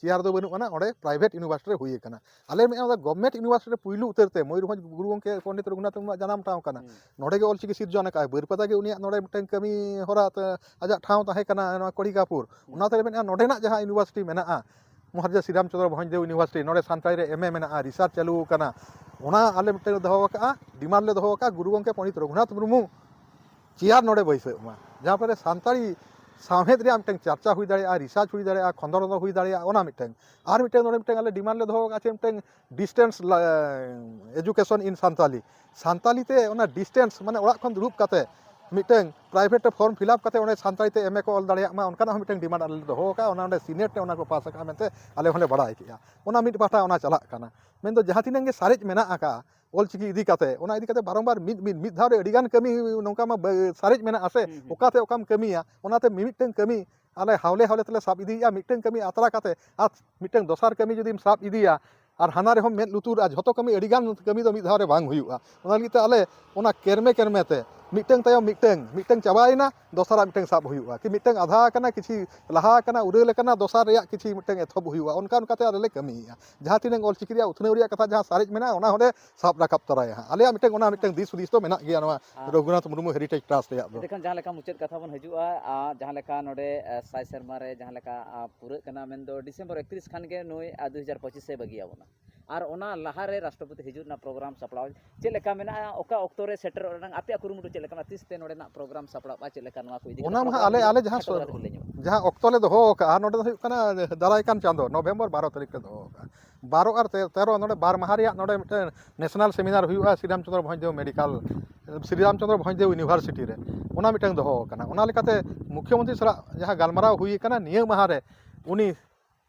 ᱪᱮᱭᱟᱨ ᱫᱚ ᱵᱟᱹᱱᱩᱜ ᱟᱱᱟ, ᱚᱸᱰᱮ ᱯᱨᱟᱭᱵᱷᱮᱴ ᱤᱭᱩᱱᱤᱵᱷᱟᱨᱥᱤᱴᱤ ᱨᱮ ᱦᱩᱭ ᱟᱠᱟᱱᱟ᱾ ᱟᱞᱮ ᱢᱮᱱᱟᱜᱼᱟ ᱚᱱᱟ ᱜᱚᱵᱷᱢᱮᱱᱴ ᱤᱭᱩᱱᱤᱵᱷᱟᱨᱥᱤᱴᱤ ᱨᱮ ᱯᱩᱭᱞᱩ ᱩᱛᱟᱹᱨ ᱛᱮ ᱢᱚᱭᱩᱨᱵᱷᱚᱸᱡᱽ ᱜᱩᱨᱩ ᱜᱚᱢᱠᱮ ᱯᱚᱱᱰᱤᱛ ᱨᱚᱜᱷᱩᱱᱟᱛᱷ ᱢᱩᱨᱢᱩᱣᱟᱜ ᱡᱟᱱᱟᱢ ᱴᱷᱟᱶ ᱠᱟᱱᱟ᱾ ᱦᱩᱸ᱾ ᱱᱚᱰᱮ ᱜᱮ ᱚᱞᱪᱤᱠᱤ ᱥᱤᱨᱡᱚᱱ ᱟᱠᱟᱫᱼᱟᱭ᱾ ᱵᱟᱹᱨᱯᱟᱫᱟ ᱜᱮ ᱩᱱᱤᱭᱟᱜ ᱱᱚᱰᱮ ᱢᱤᱫᱴᱟᱝ ᱠᱟᱹᱢᱤ ᱦᱚᱨᱟ ᱛᱮ ᱟᱡᱟᱜ ᱴᱷᱟᱶ ᱛᱟᱦᱮᱸ ᱠᱟᱱᱟ, ᱱᱚᱣᱟ ᱠᱚᱲᱤᱠᱟᱯᱩᱨ᱾ ᱦᱩᱸ᱾ ᱚᱱᱟᱛᱮ ᱢᱮᱱᱟᱜᱼᱟ, ᱱᱚᱰᱮᱱᱟᱜ ᱡᱟᱦᱟᱸ ᱤᱭᱩᱱᱤᱵᱷᱟᱨᱥᱤᱴᱤ ᱢᱮᱱᱟᱜᱼᱟ, ᱢᱚᱦᱟᱨᱟᱡᱟ ᱥᱨᱤᱨᱟᱢᱪᱚᱸᱫᱽᱨᱚ ᱵᱷᱚᱸᱡᱽᱫᱮᱣ ᱤᱭᱩᱱᱤᱵᱷᱟᱨᱥᱤᱴᱤ, ᱱᱚᱰᱮ ᱥᱟᱱᱛᱟᱲᱤ ᱨᱮ ᱮᱢ ᱮ ᱢᱮᱱᱟᱜᱼᱟ, ᱨᱤᱥᱟᱨᱪ ᱪᱟᱹᱞᱩ ᱟᱠᱟᱱᱟ᱾ ᱚᱱᱟ ᱟᱞᱮ ᱢᱤᱫᱴᱟᱝ ᱞᱮ ᱫᱚᱦᱚ ᱟᱠᱟᱫᱼᱟ, ᱰᱤᱢᱟᱱᱰ ᱞᱮ ᱫᱚᱦᱚ ᱟᱠᱟᱫᱼᱟ, ᱜᱩᱨᱩ ᱜᱚᱢᱠᱮ ᱯᱚᱱᱰᱤᱛ ᱨᱚᱜᱷᱩᱱᱟᱛᱷ ᱢᱩᱨᱢᱩ ᱪᱮᱭᱟᱨ ᱱᱚᱰᱮ ᱵᱟᱹᱭᱥᱟᱹᱜ ᱢᱟ, ᱡᱟᱦᱟᱸ ᱯᱚᱨᱮ ᱥᱟᱱᱛᱟᱲᱤ ᱥᱟᱶᱦᱮᱫ ᱨᱮᱭᱟᱜ ᱢᱤᱫᱴᱟᱝ ᱪᱟᱨᱪᱟ ᱦᱩᱭ ᱫᱟᱲᱮᱭᱟᱜᱼᱟ, ᱨᱤᱥᱟᱨᱪ ᱦᱩᱭ ᱫᱟᱲᱮᱭᱟᱜᱼᱟ, ᱠᱷᱚᱸᱫᱽᱨᱚᱸᱫ ᱦᱩᱭ ᱫᱟᱲᱮᱭᱟᱜᱼᱟ, ᱚᱱᱟ ᱢᱤᱫᱴᱟᱝ᱾ ᱟᱨ ᱢᱤᱫᱴᱟᱝ ᱱᱚᱰᱮ ᱢᱤᱫᱴᱟᱝ ᱟᱞᱮ ᱰᱤᱢᱟᱱᱰ ᱞᱮ ᱫᱚᱦᱚ ᱟᱠᱟᱫᱼᱟ, ᱪᱮᱫ ᱢᱤᱫᱴᱟᱝ distance education in Santali, Santali ᱛᱮ ᱚᱱᱟ ᱰᱤᱥᱴᱮᱱᱥ, ᱢᱟᱱᱮ ᱚᱲᱟᱜ ᱠᱷᱚᱱ ᱫᱩᱲᱩᱵ ᱠᱟᱛᱮ ᱢᱤᱫᱴᱟᱝ ᱯᱨᱟᱭᱵᱷᱮᱴ ᱨᱮ ᱯᱷᱚᱨᱢ ᱯᱷᱤᱞᱟᱯ ᱠᱟᱛᱮ ᱚᱸᱰᱮ ᱥᱟᱱᱛᱟᱲᱤ ᱛᱮ ᱮᱢ ᱮ ᱠᱚ ᱚᱞ ᱫᱟᱲᱮᱭᱟᱜ ᱢᱟ, ᱚᱱᱠᱟᱱᱟᱜ ᱦᱚᱸ ᱢᱤᱫᱴᱟᱝ ᱰᱤᱢᱟᱱᱰ ᱟᱞᱮ ᱞᱮ ᱫᱚᱦᱚ ᱟᱠᱟᱫᱼᱟ᱾ ᱚᱱᱟ ᱚᱸᱰᱮ ᱥᱤᱱᱮᱴ ᱨᱮ ᱚᱱᱟ ᱠᱚ ᱯᱟᱥ ᱟᱠᱟᱫᱼᱟ ᱢᱮᱱᱛᱮ ᱟᱞᱮ ᱦᱚᱸᱞᱮ ᱵᱟᱲᱟᱭ ᱠᱮᱫᱼᱟ᱾ ᱚᱱᱟ ᱢᱤᱫ ᱯᱟᱦᱴᱟ ᱚᱱᱟ ᱪᱟᱞᱟᱜ ᱠᱟᱱᱟ᱾ ᱢᱮᱱᱫᱚ ᱡᱟᱦᱟᱸ ᱛᱤᱱᱟᱹᱜ ᱜᱮ ᱥᱟᱨᱮᱡ ᱢᱮᱱᱟᱜ ᱟᱠᱟᱫᱼᱟ ᱚᱞᱪᱤᱠᱤ ᱤᱫᱤ ᱠᱟᱛᱮ, ᱚᱱᱟ ᱤᱫᱤ ᱠᱟᱛᱮ ᱵᱟᱨᱚᱢᱵᱟᱨ ᱢᱤᱫ, ᱢᱤᱫ, ᱢᱤᱫ ᱫᱷᱟᱣ ᱨᱮ ᱟᱹᱰᱤᱜᱟᱱ ᱠᱟᱹᱢᱤ ᱱᱚᱝᱠᱟ ᱢᱟ ᱵᱟ-, ᱥᱟᱨᱮᱡ ᱢᱮᱱᱟᱜᱼᱟ ᱥᱮ, ᱦᱩᱸ, ᱦᱩᱸ, ᱚᱠᱟᱛᱮ ᱚᱠᱟᱢ ᱠᱟᱹᱢᱤᱭᱟ, ᱚᱱᱟᱛᱮ ᱢᱤᱢᱤᱫᱴᱟᱝ ᱠᱟᱹᱢᱤ ᱟᱞᱮ ᱦᱟᱣᱞᱮ ᱦᱟᱣᱞᱮ ᱛᱮᱞᱮ ᱥᱟᱵ ᱤᱫᱤᱭᱮᱫᱼᱟ, ᱢᱤᱫᱴᱟᱝ ᱠᱟᱹᱢᱤ ᱟᱛᱨᱟ ᱠᱟᱛᱮ ᱟᱨ ᱢᱤᱫᱴᱟᱝ ᱫᱚᱥᱟᱨ ᱠᱟᱹᱢᱤ ᱡᱩᱫᱤᱢ ᱥᱟᱵ ᱤᱫᱤᱭᱟ ᱟᱨ ᱦᱟᱱᱟ ᱨᱮᱦᱚᱸ ᱢᱮᱫ ᱞᱩᱛᱩᱨ, ᱟᱨ ᱡᱷᱚᱛᱚ ᱠᱟᱹᱢᱤ, ᱟᱹᱰᱤᱜᱟᱱ ᱠᱟᱹᱢᱤ ᱫᱚ ᱢᱤᱫ ᱫᱷᱟᱣ ᱨᱮ ᱵᱟᱝ ᱦᱩᱭᱩᱜᱼᱟ᱾ ᱚᱱᱟ ᱞᱟᱹᱜᱤᱫ ᱛᱮ ᱟᱞᱮ ᱚᱱᱟ ᱠᱮᱨᱢᱮ ᱠᱮᱨᱢᱮ ᱛᱮ ᱢᱤᱫᱴᱟᱝ ᱛᱟᱭᱚᱢ ᱢᱤᱫᱴᱟᱝ, ᱢᱤᱫᱴᱟᱝ ᱪᱟᱵᱟᱭᱮᱱᱟ, ᱫᱚᱥᱟᱨᱟᱜ ᱢᱤᱫᱴᱟᱝ ᱥᱟᱵ ᱦᱩᱭᱩᱜᱼᱟ, ᱠᱤ ᱢᱤᱫᱴᱟᱝ ᱟᱫᱷᱟ ᱟᱠᱟᱱᱟ, ᱠᱤᱪᱷᱤ ᱞᱟᱦᱟ ᱟᱠᱟᱱᱟ, ᱩᱨᱟᱹᱞ ᱟᱠᱟᱱᱟ, ᱫᱚᱥᱟᱨ ᱨᱮᱭᱟᱜ ᱠᱤᱪᱷᱤ ᱢᱤᱫᱴᱟᱝ ᱮᱛᱚᱦᱚᱵ ᱦᱩᱭᱩᱜᱼᱟ᱾ ᱚᱱᱠᱟ ᱚᱱᱠᱟᱛᱮ ᱟᱞᱮ ᱞᱮ ᱠᱟᱹᱢᱤᱭᱮᱫᱼᱟ᱾ ᱡᱟᱦᱟᱸ ᱛᱤᱱᱟᱹᱝ ᱚᱞᱪᱤᱠᱤ ᱨᱮᱭᱟᱜ ᱩᱛᱱᱟᱹᱣ ᱨᱮᱭᱟᱜ ᱠᱟᱛᱷᱟ ᱡᱟᱦᱟᱸ ᱥᱟᱨᱮᱡ ᱢᱮᱱᱟᱜᱼᱟ, ᱚᱱᱟ ᱦᱚᱸᱞᱮ ᱥᱟᱵ ᱨᱟᱠᱟᱵ ᱛᱚᱨᱟᱭᱟ ᱦᱟᱸᱜ᱾ ᱟᱞᱮᱭᱟᱜ ᱢᱤᱫᱴᱟᱝ, ᱚᱱᱟ ᱢᱤᱫᱴᱟᱝ ᱫᱤᱥ ᱦᱩᱫᱤᱥ ᱫᱚ ᱢᱮᱱᱟᱜ ᱜᱮᱭᱟ ᱱᱚᱣᱟ ᱟᱨ ᱨᱚᱜᱷᱩᱱᱟᱛᱷ ᱢᱩᱨᱢᱩ ᱦᱮᱨᱤᱴᱮᱡᱽ ᱴᱨᱟᱥᱴ ᱨᱮᱭᱟᱜ ᱫᱚ᱾ ᱮᱸᱰᱮᱠᱷᱟᱱ ᱡᱟᱦᱟᱸ ᱞᱮᱠᱟ ᱢᱩᱪᱟᱹᱫ ᱠᱟᱛᱷᱟ ᱵᱚᱱ ᱦᱤᱡᱩᱜᱼᱟ, ᱟᱨ ᱡᱟᱦᱟᱸ ᱞᱮᱠᱟ ᱱᱚᱰᱮ, ᱮ, ᱥᱟᱭ ᱥᱮᱨᱢᱟ ᱨᱮ ᱡᱟᱦᱟᱸ ᱞᱮᱠᱟ, ᱟ, ᱯᱩᱨᱟᱹᱜ ᱠᱟᱱᱟ, ᱢᱮᱱᱫᱚ ᱰᱤᱥᱮᱢᱵᱚᱨ ᱮᱠᱛᱨᱤᱥ ᱠᱷᱟᱱ ᱜᱮ ᱱᱩᱭ, ᱟ, ᱫᱩ ᱦᱟᱡᱟᱨ ᱯᱚᱸᱪᱤᱥ ᱮ ᱵᱟᱹᱜᱤᱭᱟᱵᱚᱱᱟ᱾ ᱟᱨ ᱚᱱᱟ ᱞᱟᱦᱟᱨᱮ ᱨᱟᱥᱴᱨᱚᱯᱚᱛᱤ ᱦᱤᱡᱩᱜ ᱨᱮᱱᱟᱜ ᱯᱨᱳᱜᱨᱟᱢ ᱥᱟᱯᱲᱟᱣ ᱪᱮᱫ ᱞᱮᱠᱟ ᱢᱮᱱᱟᱜᱼᱟ, ᱚᱠᱟ ᱚᱠᱛᱚ ᱨᱮ ᱥᱮᱴᱮᱨᱚᱜ ᱨᱮᱱᱟᱜ ᱟᱯᱮᱭᱟᱜ ᱠᱩᱨᱩᱢᱩᱴᱩ ᱪᱮᱫ ᱞᱮᱠᱟ ᱢᱮᱱᱟᱜᱼᱟ, ᱛᱤᱥ ᱛᱮ ᱱᱚᱰᱮᱱᱟᱜ ᱯᱨᱳᱜᱨᱟᱢ ᱥᱟᱯᱲᱟᱜᱼᱟ, ᱪᱮᱫ ᱞᱮᱠᱟ ᱱᱚᱣᱟ ᱠᱚ ᱤᱫᱤ ᱠᱟᱛᱮ ᱚᱱᱟ ᱢᱟ ᱛᱷᱚᱲᱟ ᱦᱟᱸᱜ ᱟᱞᱮ, ᱜᱟᱱ ᱟᱞᱮ ᱡᱟᱦᱟᱸ ᱠᱷᱟᱴᱚ ᱥᱚ-, ᱫᱷᱟᱨᱟ ᱛᱮ ᱞᱟᱹᱭ ᱧᱚᱜ ᱢᱮ᱾ ᱡᱟᱦᱟᱸ ᱚᱠᱛᱚ ᱞᱮ ᱫᱚᱦᱚ ᱟᱠᱟᱫᱼᱟ, ᱱᱚᱰᱮ ᱫᱚ ᱦᱩᱭᱩᱜ ᱠᱟᱱᱟ ᱫᱟᱨᱟᱭ ᱠᱟᱱ ᱪᱟᱸᱫᱚ ᱱᱚᱵᱷᱮᱢᱵᱚᱨ ᱵᱟᱨᱚ ᱛᱟᱹᱨᱤᱠᱷ ᱞᱮ ᱫᱚᱦᱚ ᱟᱠᱟᱫᱼᱟ᱾ ᱵᱟᱨᱚ ᱟᱨ ᱛᱮ-, ᱛᱮᱨᱚ ᱱᱚᱰᱮ ᱵᱟᱨ ᱢᱟᱦᱟ ᱨᱮᱭᱟᱜ ᱱᱚᱰᱮ ᱢᱤᱫᱴᱮᱱ ᱱᱮᱥᱱᱟᱞ ᱥᱮᱢᱤᱱᱟᱨ ᱦᱩᱭᱩᱜᱼᱟ ᱥᱨᱤᱨᱟᱢᱪᱚᱸᱫᱽᱨᱚ ᱵᱷᱚᱸᱡᱽᱫᱮᱣ ᱢᱮᱰᱤᱠᱟᱞ, ᱥᱨᱤᱨᱟᱢᱪᱚᱸᱫᱽᱨᱚ ᱵᱷᱚᱸᱡᱽᱫᱮᱣ ᱤᱭᱩᱱᱤᱵᱷᱟᱨᱥᱤᱴᱤ ᱨᱮ, ᱚᱱᱟ ᱢᱤᱫᱴᱟᱝ ᱫᱚᱦᱚ ᱟᱠᱟᱱᱟ᱾ ᱚᱱᱟ ᱞᱮᱠᱟᱛᱮ ᱢᱩᱠᱷᱭᱚᱢᱚᱱᱛᱨᱤ ᱥᱟᱞᱟᱜ ᱡᱟᱦᱟᱸ ᱜᱟᱞᱢᱟᱨᱟᱣ ᱦᱩᱭ ᱟᱠᱟᱱᱟ, ᱱᱤᱭᱟᱹ ᱢᱟᱦᱟ ᱨᱮ ᱩᱱᱤ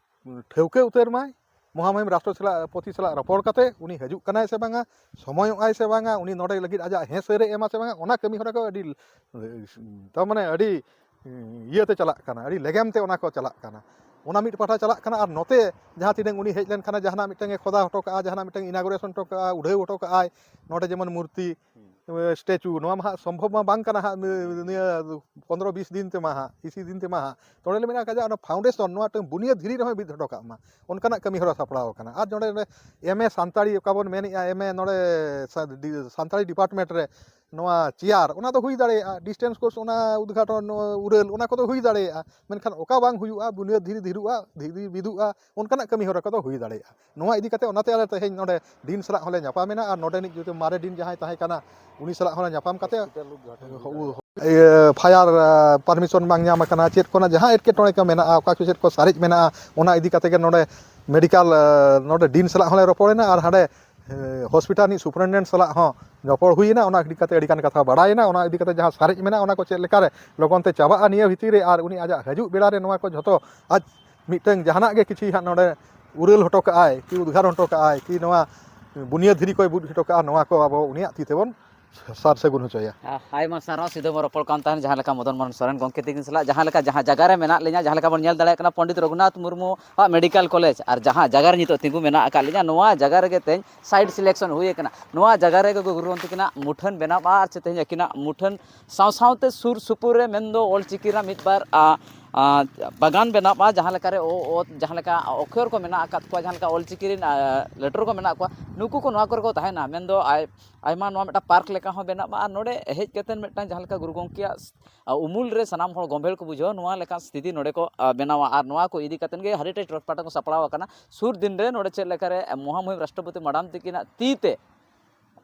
ᱴᱷᱟᱹᱣᱠᱟᱹ ᱩᱛᱟᱹᱨ ᱢᱟᱭ, ᱢᱚᱦᱟᱢᱚᱦᱤᱢ ᱨᱟᱥᱴᱨᱚ ᱥᱟᱞᱟᱜ, ᱯᱚᱛᱤ ᱥᱟᱞᱟᱜ ᱨᱚᱯᱚᱲ ᱠᱟᱛᱮ ᱩᱱᱤ ᱦᱤᱡᱩᱜ ᱠᱟᱱᱟᱭ ᱥᱮ ᱵᱟᱝᱟ, ᱥᱚᱢᱚᱭᱚᱜ ᱟᱭ ᱥᱮ ᱵᱟᱝᱟ, ᱩᱱᱤ ᱱᱚᱰᱮ ᱞᱟᱹᱜᱤᱫ ᱟᱡᱟᱜ ᱦᱮᱸ ᱥᱟᱹᱨᱮ ᱮᱢᱟ ᱥᱮ ᱵᱟᱝᱟ, ᱚᱱᱟ ᱠᱟᱹᱢᱤ ᱦᱚᱨᱟ ᱠᱚ ᱟᱹᱰᱤ, ᱛᱟᱨ ᱢᱟᱱᱮ ᱟᱹᱰᱤ ᱤᱭᱟᱹᱛᱮ ᱪᱟᱞᱟᱜ ᱠᱟᱱᱟ, ᱟᱹᱰᱤ ᱞᱮᱜᱮᱢ ᱛᱮ ᱚᱱᱟ ᱠᱚ ᱪᱟᱞᱟᱜ ᱠᱟᱱᱟ᱾ ᱚᱱᱟ ᱢᱤᱫ ᱯᱟᱦᱴᱟ ᱪᱟᱞᱟᱜ ᱠᱟᱱᱟ, ᱟᱨ ᱱᱚᱛᱮ ᱡᱟᱦᱟᱸ ᱛᱤᱱᱟᱹᱝ ᱩᱱᱤ ᱦᱮᱡ ᱞᱮᱱᱠᱷᱟᱱ ᱡᱟᱦᱟᱱᱟᱜ ᱢᱤᱫᱴᱟᱝ ᱮ ᱠᱷᱚᱫᱟ ᱦᱚᱴᱚ ᱠᱟᱜᱼᱟ, ᱡᱟᱦᱟᱱᱟᱜ ᱢᱤᱫᱴᱟᱝ ᱤᱱᱟᱜᱩᱨᱮᱥᱚᱱ ᱦᱚᱴᱚ ᱠᱟᱜᱼᱟ, ᱩᱰᱷᱟᱹᱣ ᱦᱚᱴᱚ ᱠᱟᱜᱼᱟᱭ, ᱱᱚᱰᱮ ᱡᱮᱢᱚᱱ ᱢᱩᱨᱛᱤ, ᱦᱩᱸ᱾ ᱮ, ᱥᱴᱮᱪᱩ, ᱱᱚᱣᱟ ᱢᱟ ᱦᱟᱸᱜ ᱥᱚᱢᱵᱷᱚᱵ ᱢᱟ ᱵᱟᱝ ᱠᱟᱱᱟ ᱦᱟᱸᱜ, ᱱᱤ-, ᱱᱤᱭᱟᱹ ᱯᱚᱱᱫᱽᱨᱚ ᱵᱤᱥ ᱫᱤᱱ ᱛᱮᱢᱟ ᱦᱟᱸᱜ, ᱤᱥᱤ ᱫᱤᱱ ᱛᱮᱢᱟ ᱦᱟᱸᱜ᱾ ᱱᱚᱰᱮ ᱞᱮ ᱢᱮᱱᱟᱜ ᱠᱟᱫᱟ ᱚᱱᱟ ᱯᱷᱟᱣᱩᱱᱰᱮᱥᱚᱱ, ᱱᱚᱣᱟ ᱢᱤᱫᱴᱟᱝ ᱵᱩᱱᱤᱭᱟᱹᱫ ᱫᱷᱤᱨᱤ ᱨᱮᱦᱚᱸᱭ ᱵᱤᱫ ᱦᱚᱴᱚ ᱠᱟᱜ ᱢᱟ, ᱚᱱᱠᱟᱱᱟᱜ ᱠᱟᱹᱢᱤ ᱦᱚᱨᱟ ᱥᱟᱯᱲᱟᱣ ᱟᱠᱟᱱᱟ᱾ ᱟᱨ ᱱᱚᱰᱮ, ᱱᱚᱰᱮ ᱮᱢ ᱮ ᱥᱟᱱᱛᱟᱲᱤ, ᱚᱠᱟ ᱵᱚᱱ ᱢᱮᱱᱮᱜᱼᱟ, ᱮᱢ ᱮ ᱱᱚᱰᱮ ᱥᱟ-, ᱰᱤ-, ᱥᱟᱱᱛᱟᱲᱤ ᱰᱤᱯᱟᱨᱴᱢᱮᱱᱴ ᱨᱮ ᱱᱚᱣᱟ ᱪᱮᱭᱟᱨ, ᱚᱱᱟ ᱫᱚ ᱦᱩᱭ ᱫᱟᱲᱮᱭᱟᱜᱼᱟ, ᱰᱤᱥᱴᱮᱱᱥ ᱠᱳᱨᱥ, ᱚᱱᱟ ᱩᱫᱽᱜᱷᱟᱴᱚᱱ, ᱱᱚᱣᱟ ᱩᱨᱟᱹᱞ, ᱚᱱᱟ ᱠᱚᱫᱚ ᱦᱩᱭ ᱫᱟᱲᱮᱭᱟᱜᱼᱟ᱾ ᱢᱮᱱᱠᱷᱟᱱ ᱚᱠᱟ ᱵᱟᱝ ᱦᱩᱭᱩᱜᱼᱟ, ᱵᱩᱱᱤᱭᱟᱹᱫ ᱫᱷᱤᱨᱤ ᱫᱷᱤᱨᱩᱜᱼᱟ, ᱫᱷᱤᱨᱤ ᱵᱤᱫᱩᱜᱼᱟ, ᱚᱱᱠᱟᱱᱟᱜ ᱠᱟᱹᱢᱤ ᱦᱚᱨᱟ ᱠᱚᱫᱚ ᱦᱩᱭ ᱫᱟᱲᱮᱭᱟᱜᱼᱟ᱾ ᱱᱚᱣᱟ ᱤᱫᱤ ᱠᱟᱛᱮ ᱚᱱᱟᱛᱮ ᱟᱞᱮ ᱛᱮᱦᱮᱧ ᱱᱚᱰᱮ ᱰᱤᱱ ᱥᱟᱞᱟᱜ ᱦᱚᱸᱞᱮ ᱧᱟᱯᱟᱢᱮᱱᱟ, ᱟᱨ ᱱᱚᱰᱮᱱᱤᱡ ᱡᱩᱫᱤ ᱢᱟᱨᱮ ᱰᱤᱱ ᱡᱟᱦᱟᱸᱭ ᱛᱟᱦᱮᱸ ᱠᱟᱱᱟ, ᱩᱱᱤ ᱥᱟᱞᱟᱜ ᱦᱚᱸᱞᱮ ᱧᱟᱯᱟᱢ ᱠᱟᱛᱮ ᱦᱚᱥᱯᱤᱴᱟᱞ ᱩᱫᱽᱜᱷᱟᱴᱚᱱ ᱦᱩᱭ ᱫᱟᱲᱮᱭᱟᱜᱼᱟ᱾ ᱤᱭᱟᱹ ᱯᱷᱟᱭᱟᱨ ᱯᱟᱨᱢᱤᱥᱚᱱ ᱵᱟᱝ ᱧᱟᱢ ᱟᱠᱟᱱᱟ, ᱪᱮᱫ ᱠᱚᱨᱮᱱᱟᱜ ᱡᱟᱦᱟᱸ ᱮᱴᱠᱮᱴᱚᱬᱮ ᱠᱚ ᱢᱮᱱᱟᱜᱼᱟ, ᱚᱠᱟ ᱠᱚ ᱪᱮᱫ ᱠᱚ ᱥᱟᱨᱮᱡ ᱢᱮᱱᱟᱜᱼᱟ, ᱚᱱᱟ ᱤᱫᱤ ᱠᱟᱛᱮ ᱜᱮ ᱱᱚᱰᱮ ᱢᱮᱰᱤᱠᱟᱞ ᱱᱚᱰᱮ ᱰᱤᱱ ᱥᱟᱞᱟᱜ ᱦᱚᱸᱞᱮ ᱨᱚᱯᱚᱲᱮᱱᱟ ᱟᱨ ᱦᱟᱸᱰᱮ ᱦᱚᱥᱯᱤᱴᱟᱞ ᱨᱤᱱᱤᱡ ᱥᱩᱯᱨᱤᱱᱴᱮᱱᱰᱮᱱᱴ ᱥᱟᱞᱟᱜ ᱦᱚᱸ ᱨᱚᱯᱚᱲ ᱦᱩᱭᱮᱱᱟ᱾ ᱚᱱᱟ ᱤᱫᱤ ᱠᱟᱛᱮ ᱟᱹᱰᱤᱜᱟᱱ ᱠᱟᱛᱷᱟ ᱵᱟᱲᱟᱭᱮᱱᱟ᱾ ᱚᱱᱟ ᱤᱫᱤ ᱠᱟᱛᱮ ᱡᱟᱦᱟᱸ ᱥᱟᱨᱮᱡ ᱢᱮᱱᱟᱜᱼᱟ, ᱚᱱᱟ ᱠᱚ ᱪᱮᱫ ᱞᱮᱠᱟᱨᱮ ᱞᱚᱜᱚᱱ ᱛᱮ ᱪᱟᱵᱟᱜᱼᱟ ᱱᱤᱭᱟᱹ ᱵᱷᱤᱛᱤᱨ ᱨᱮ, ᱟᱨ ᱩᱱᱤ ᱟᱡᱟᱜ ᱦᱤᱡᱩᱜ ᱵᱮᱲᱟ ᱨᱮ ᱱᱚᱣᱟ ᱠᱚ ᱡᱷᱚᱛᱚ ᱟᱡ ᱢᱤᱫᱴᱟᱝ ᱡᱟᱦᱟᱱᱟᱜ ᱜᱮ ᱠᱤᱪᱷᱤ ᱦᱟᱸᱜ ᱱᱚᱰᱮ ᱩᱨᱟᱹᱞ ᱦᱚᱴᱚ ᱠᱟᱜᱼᱟᱭ ᱠᱤ ᱩᱫᱽᱜᱷᱟᱴᱚᱱ ᱦᱚᱴᱚ ᱠᱟᱜᱼᱟᱭ ᱠᱤ ᱱᱚᱣᱟ ᱵᱩᱱᱤᱭᱟᱹᱫ ᱫᱷᱤᱨᱤ ᱠᱚᱭ ᱵᱩᱡ ᱦᱚᱴᱚ ᱠᱟᱜᱼᱟ, ᱱᱚᱣᱟ ᱠᱚ ᱟᱵᱚ ᱩᱱᱤᱭᱟᱜ ᱛᱤ ᱛᱮᱵᱚᱱ ᱥᱟᱨ ᱥᱟᱹᱜᱩᱱ ᱦᱚᱪᱚᱭᱟ᱾ ᱟᱭᱢᱟ ᱥᱟᱨᱦᱟᱣ᱾ ᱥᱤᱫᱷᱟᱹ ᱵᱚᱱ ᱨᱚᱯᱚᱲ ᱠᱟᱱ ᱛᱟᱦᱮᱸᱫ ᱡᱟᱦᱟᱸ ᱞᱮᱠᱟ ᱢᱚᱫᱚᱱ ᱢᱳᱦᱚᱱ ᱥᱚᱨᱮᱱ ᱜᱚᱢᱠᱮ ᱛᱤᱠᱤᱱ ᱥᱟᱞᱟᱜ, ᱡᱟᱦᱟᱸ ᱞᱮᱠᱟ ᱡᱟᱦᱟᱸ ᱡᱟᱭᱜᱟ ᱨᱮ ᱢᱮᱱᱟᱜ ᱞᱤᱧᱟ, ᱡᱟᱦᱟᱸ ᱞᱮᱠᱟ ᱵᱚᱱ ᱧᱮᱞ ᱫᱟᱲᱮᱭᱟᱜ ᱠᱟᱱᱟ ᱯᱚᱱᱰᱤᱛ ᱨᱚᱜᱷᱩᱱᱟᱛᱷ ᱢᱩᱨᱢᱩᱣᱟᱜ ᱢᱮᱰᱤᱠᱮᱞ ᱠᱚᱞᱮᱡᱽ, ᱟᱨ ᱡᱟᱦᱟᱸ ᱡᱟᱭᱜᱟ ᱨᱮ ᱱᱤᱛᱚᱜ ᱛᱤᱸᱜᱩ ᱢᱮᱱᱟᱜ ᱟᱠᱟᱫ ᱞᱤᱧᱟ, ᱱᱚᱣᱟ ᱡᱟᱭᱜᱟ ᱨᱮᱜᱮ ᱛᱮᱦᱮᱧ ᱥᱟᱭᱤᱴ ᱥᱤᱞᱮᱠᱥᱚᱱ ᱦᱩᱭ ᱟᱠᱟᱱᱟ᱾ ᱱᱚᱣᱟ ᱡᱟᱭᱜᱟ ᱨᱮᱜᱮ ᱜᱩᱨᱩ ᱜᱚᱢᱠᱮ ᱛᱤᱠᱤᱱᱟᱜ ᱢᱩᱴᱷᱟᱹᱱ ᱵᱮᱱᱟᱜᱼᱟ, ᱟᱨ ᱪᱮ ᱛᱮᱦᱮᱧ ᱟᱹᱠᱤᱱᱟᱜ ᱢᱩᱴᱷᱟᱹᱱ ᱥᱟᱶ ᱥᱟᱶᱛᱮ ᱥᱩᱨ ᱥᱩᱯᱩᱨ ᱨᱮ ᱢᱮᱱᱫᱚ ᱚᱞᱪᱤᱠᱤ ᱨᱮᱱᱟᱜ ᱢᱤᱫ ᱵᱟᱨ, ᱟ, ᱟ, ᱵᱟᱜᱟᱱ ᱵᱮᱱᱟᱜᱼᱟ, ᱡᱟᱦᱟᱸ ᱞᱮᱠᱟᱨᱮ ᱚ, ᱚᱛ, ᱡᱟᱦᱟᱸ ᱞᱮᱠᱟ ᱚᱠᱠᱷᱚᱨ ᱠᱚ ᱢᱮᱱᱟᱜ ᱟᱠᱟᱫ ᱠᱚᱣᱟ, ᱡᱟᱦᱟᱸ ᱞᱮᱠᱟ ᱚᱞᱪᱤᱠᱤ ᱨᱮᱱ, ᱟ, ᱞᱮᱴᱚᱨ ᱠᱚ ᱢᱮᱱᱟᱜ ᱠᱚᱣᱟ, ᱱᱩᱠᱩ ᱠᱚ ᱱᱚᱣᱟ ᱠᱚᱨᱮ ᱠᱚ ᱛᱟᱦᱮᱱᱟ᱾ ᱢᱮᱱᱫᱚ ᱟᱭ-, ᱟᱭᱢᱟ ᱱᱚᱣᱟ ᱢᱤᱫᱴᱟᱝ ᱯᱟᱨᱠ ᱞᱮᱠᱟ ᱦᱚᱸ ᱵᱮᱱᱟᱜᱼᱟ᱾ ᱟᱨ ᱱᱚᱰᱮ ᱦᱮᱡ ᱠᱟᱛᱮᱫ ᱢᱤᱫᱴᱟᱝ ᱡᱟᱦᱟᱸ ᱞᱮᱠᱟ ᱜᱩᱨᱩ ᱜᱚᱢᱠᱮᱭᱟᱜ, ᱟ, ᱩᱢᱩᱞ ᱨᱮ ᱥᱟᱱᱟᱢ ᱦᱚᱲ ᱜᱚᱢᱵᱷᱮᱲ ᱠᱚ ᱵᱩᱡᱷᱟᱹᱣᱟ, ᱱᱚᱣᱟ ᱞᱮᱠᱟᱱ ᱥᱛᱷᱤᱛᱤ ᱱᱚᱰᱮ ᱠᱚ, ᱟ, ᱵᱮᱱᱟᱣᱟ᱾ ᱟᱨ ᱱᱚᱣᱟ ᱠᱚ ᱤᱫᱤ ᱠᱟᱛᱮᱫ ᱜᱮ ᱦᱮᱨᱤᱴᱮᱡᱽ ᱴᱨᱟᱥᱴ ᱯᱟᱦᱴᱟ ᱠᱚ ᱥᱟᱯᱲᱟᱣ ᱟᱠᱟᱱᱟ᱾ ᱥᱩᱨ ᱫᱤᱱ ᱨᱮ ᱱᱚᱰᱮ ᱪᱮᱫ ᱞᱮᱠᱟᱨᱮ ᱢᱚᱦᱟᱢᱚᱦᱤᱢ ᱨᱟᱥᱴᱨᱚᱯᱚᱛᱤ ᱢᱟᱰᱟᱢ ᱛᱤᱠᱤᱱᱟᱜ ᱛᱤ ᱛᱮ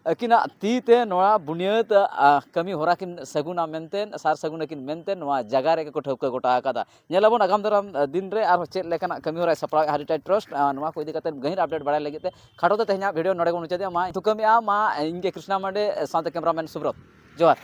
ᱟᱹᱠᱤᱱᱟᱜ ᱛᱤ ᱛᱮ ᱱᱚᱣᱟ ᱵᱩᱱᱤᱭᱟᱹᱫ, ᱟ, ᱠᱟᱹᱢᱤ ᱦᱚᱨᱟ ᱠᱤᱱ ᱥᱟᱹᱜᱩᱱᱟ ᱢᱮᱱᱛᱮ, ᱥᱟᱨ ᱥᱟᱹᱜᱩᱱ ᱟᱹᱠᱤᱱ ᱢᱮᱱᱛᱮ ᱱᱚᱣᱟ ᱡᱟᱭᱜᱟ ᱨᱮᱜᱮ ᱠᱚ ᱴᱷᱟᱹᱣᱠᱟᱹ ᱜᱚᱴᱟ ᱟᱠᱟᱫᱟ᱾ ᱧᱮᱞᱟᱵᱚᱱ ᱟᱜᱟᱢ ᱫᱟᱨᱟᱢ, ᱟ, ᱫᱤᱱ ᱨᱮ ᱟᱨᱦᱚᱸ ᱪᱮᱫ ᱞᱮᱠᱟᱱᱟᱜ ᱠᱟᱹᱢᱤ ᱦᱚᱨᱟᱭ ᱥᱟᱯᱲᱟᱣᱮᱫᱼᱟ ᱦᱮᱨᱤᱴᱮᱡᱽ ᱴᱨᱟᱥᱴ, ᱟ, ᱱᱚᱣᱟ ᱠᱚ ᱤᱫᱤ ᱠᱟᱛᱮ ᱜᱟᱹᱦᱤᱨ ᱟᱯᱰᱮᱴ ᱵᱟᱲᱟᱭ ᱞᱟᱹᱜᱤᱫ ᱛᱮ ᱠᱷᱟᱴᱚ ᱛᱮ ᱛᱮᱦᱮᱧᱟᱜ ᱵᱷᱤᱰᱤᱭᱳ ᱱᱚᱰᱮ ᱜᱮᱵᱚᱱ ᱢᱩᱪᱟᱹᱫᱮᱜᱼᱟ᱾ ᱢᱟ ᱛᱷᱩᱠᱟᱹᱢᱮᱜᱼᱟ, ᱢᱟ ᱤᱧ ᱜᱮ ᱠᱨᱤᱥᱱᱟ ᱢᱟᱱᱰᱮ ᱥᱟᱶᱛᱮ ᱠᱮᱢᱮᱨᱟᱢᱮᱱ ᱥᱩᱵᱨᱚᱛ᱾ ᱡᱚᱦᱟᱨ᱾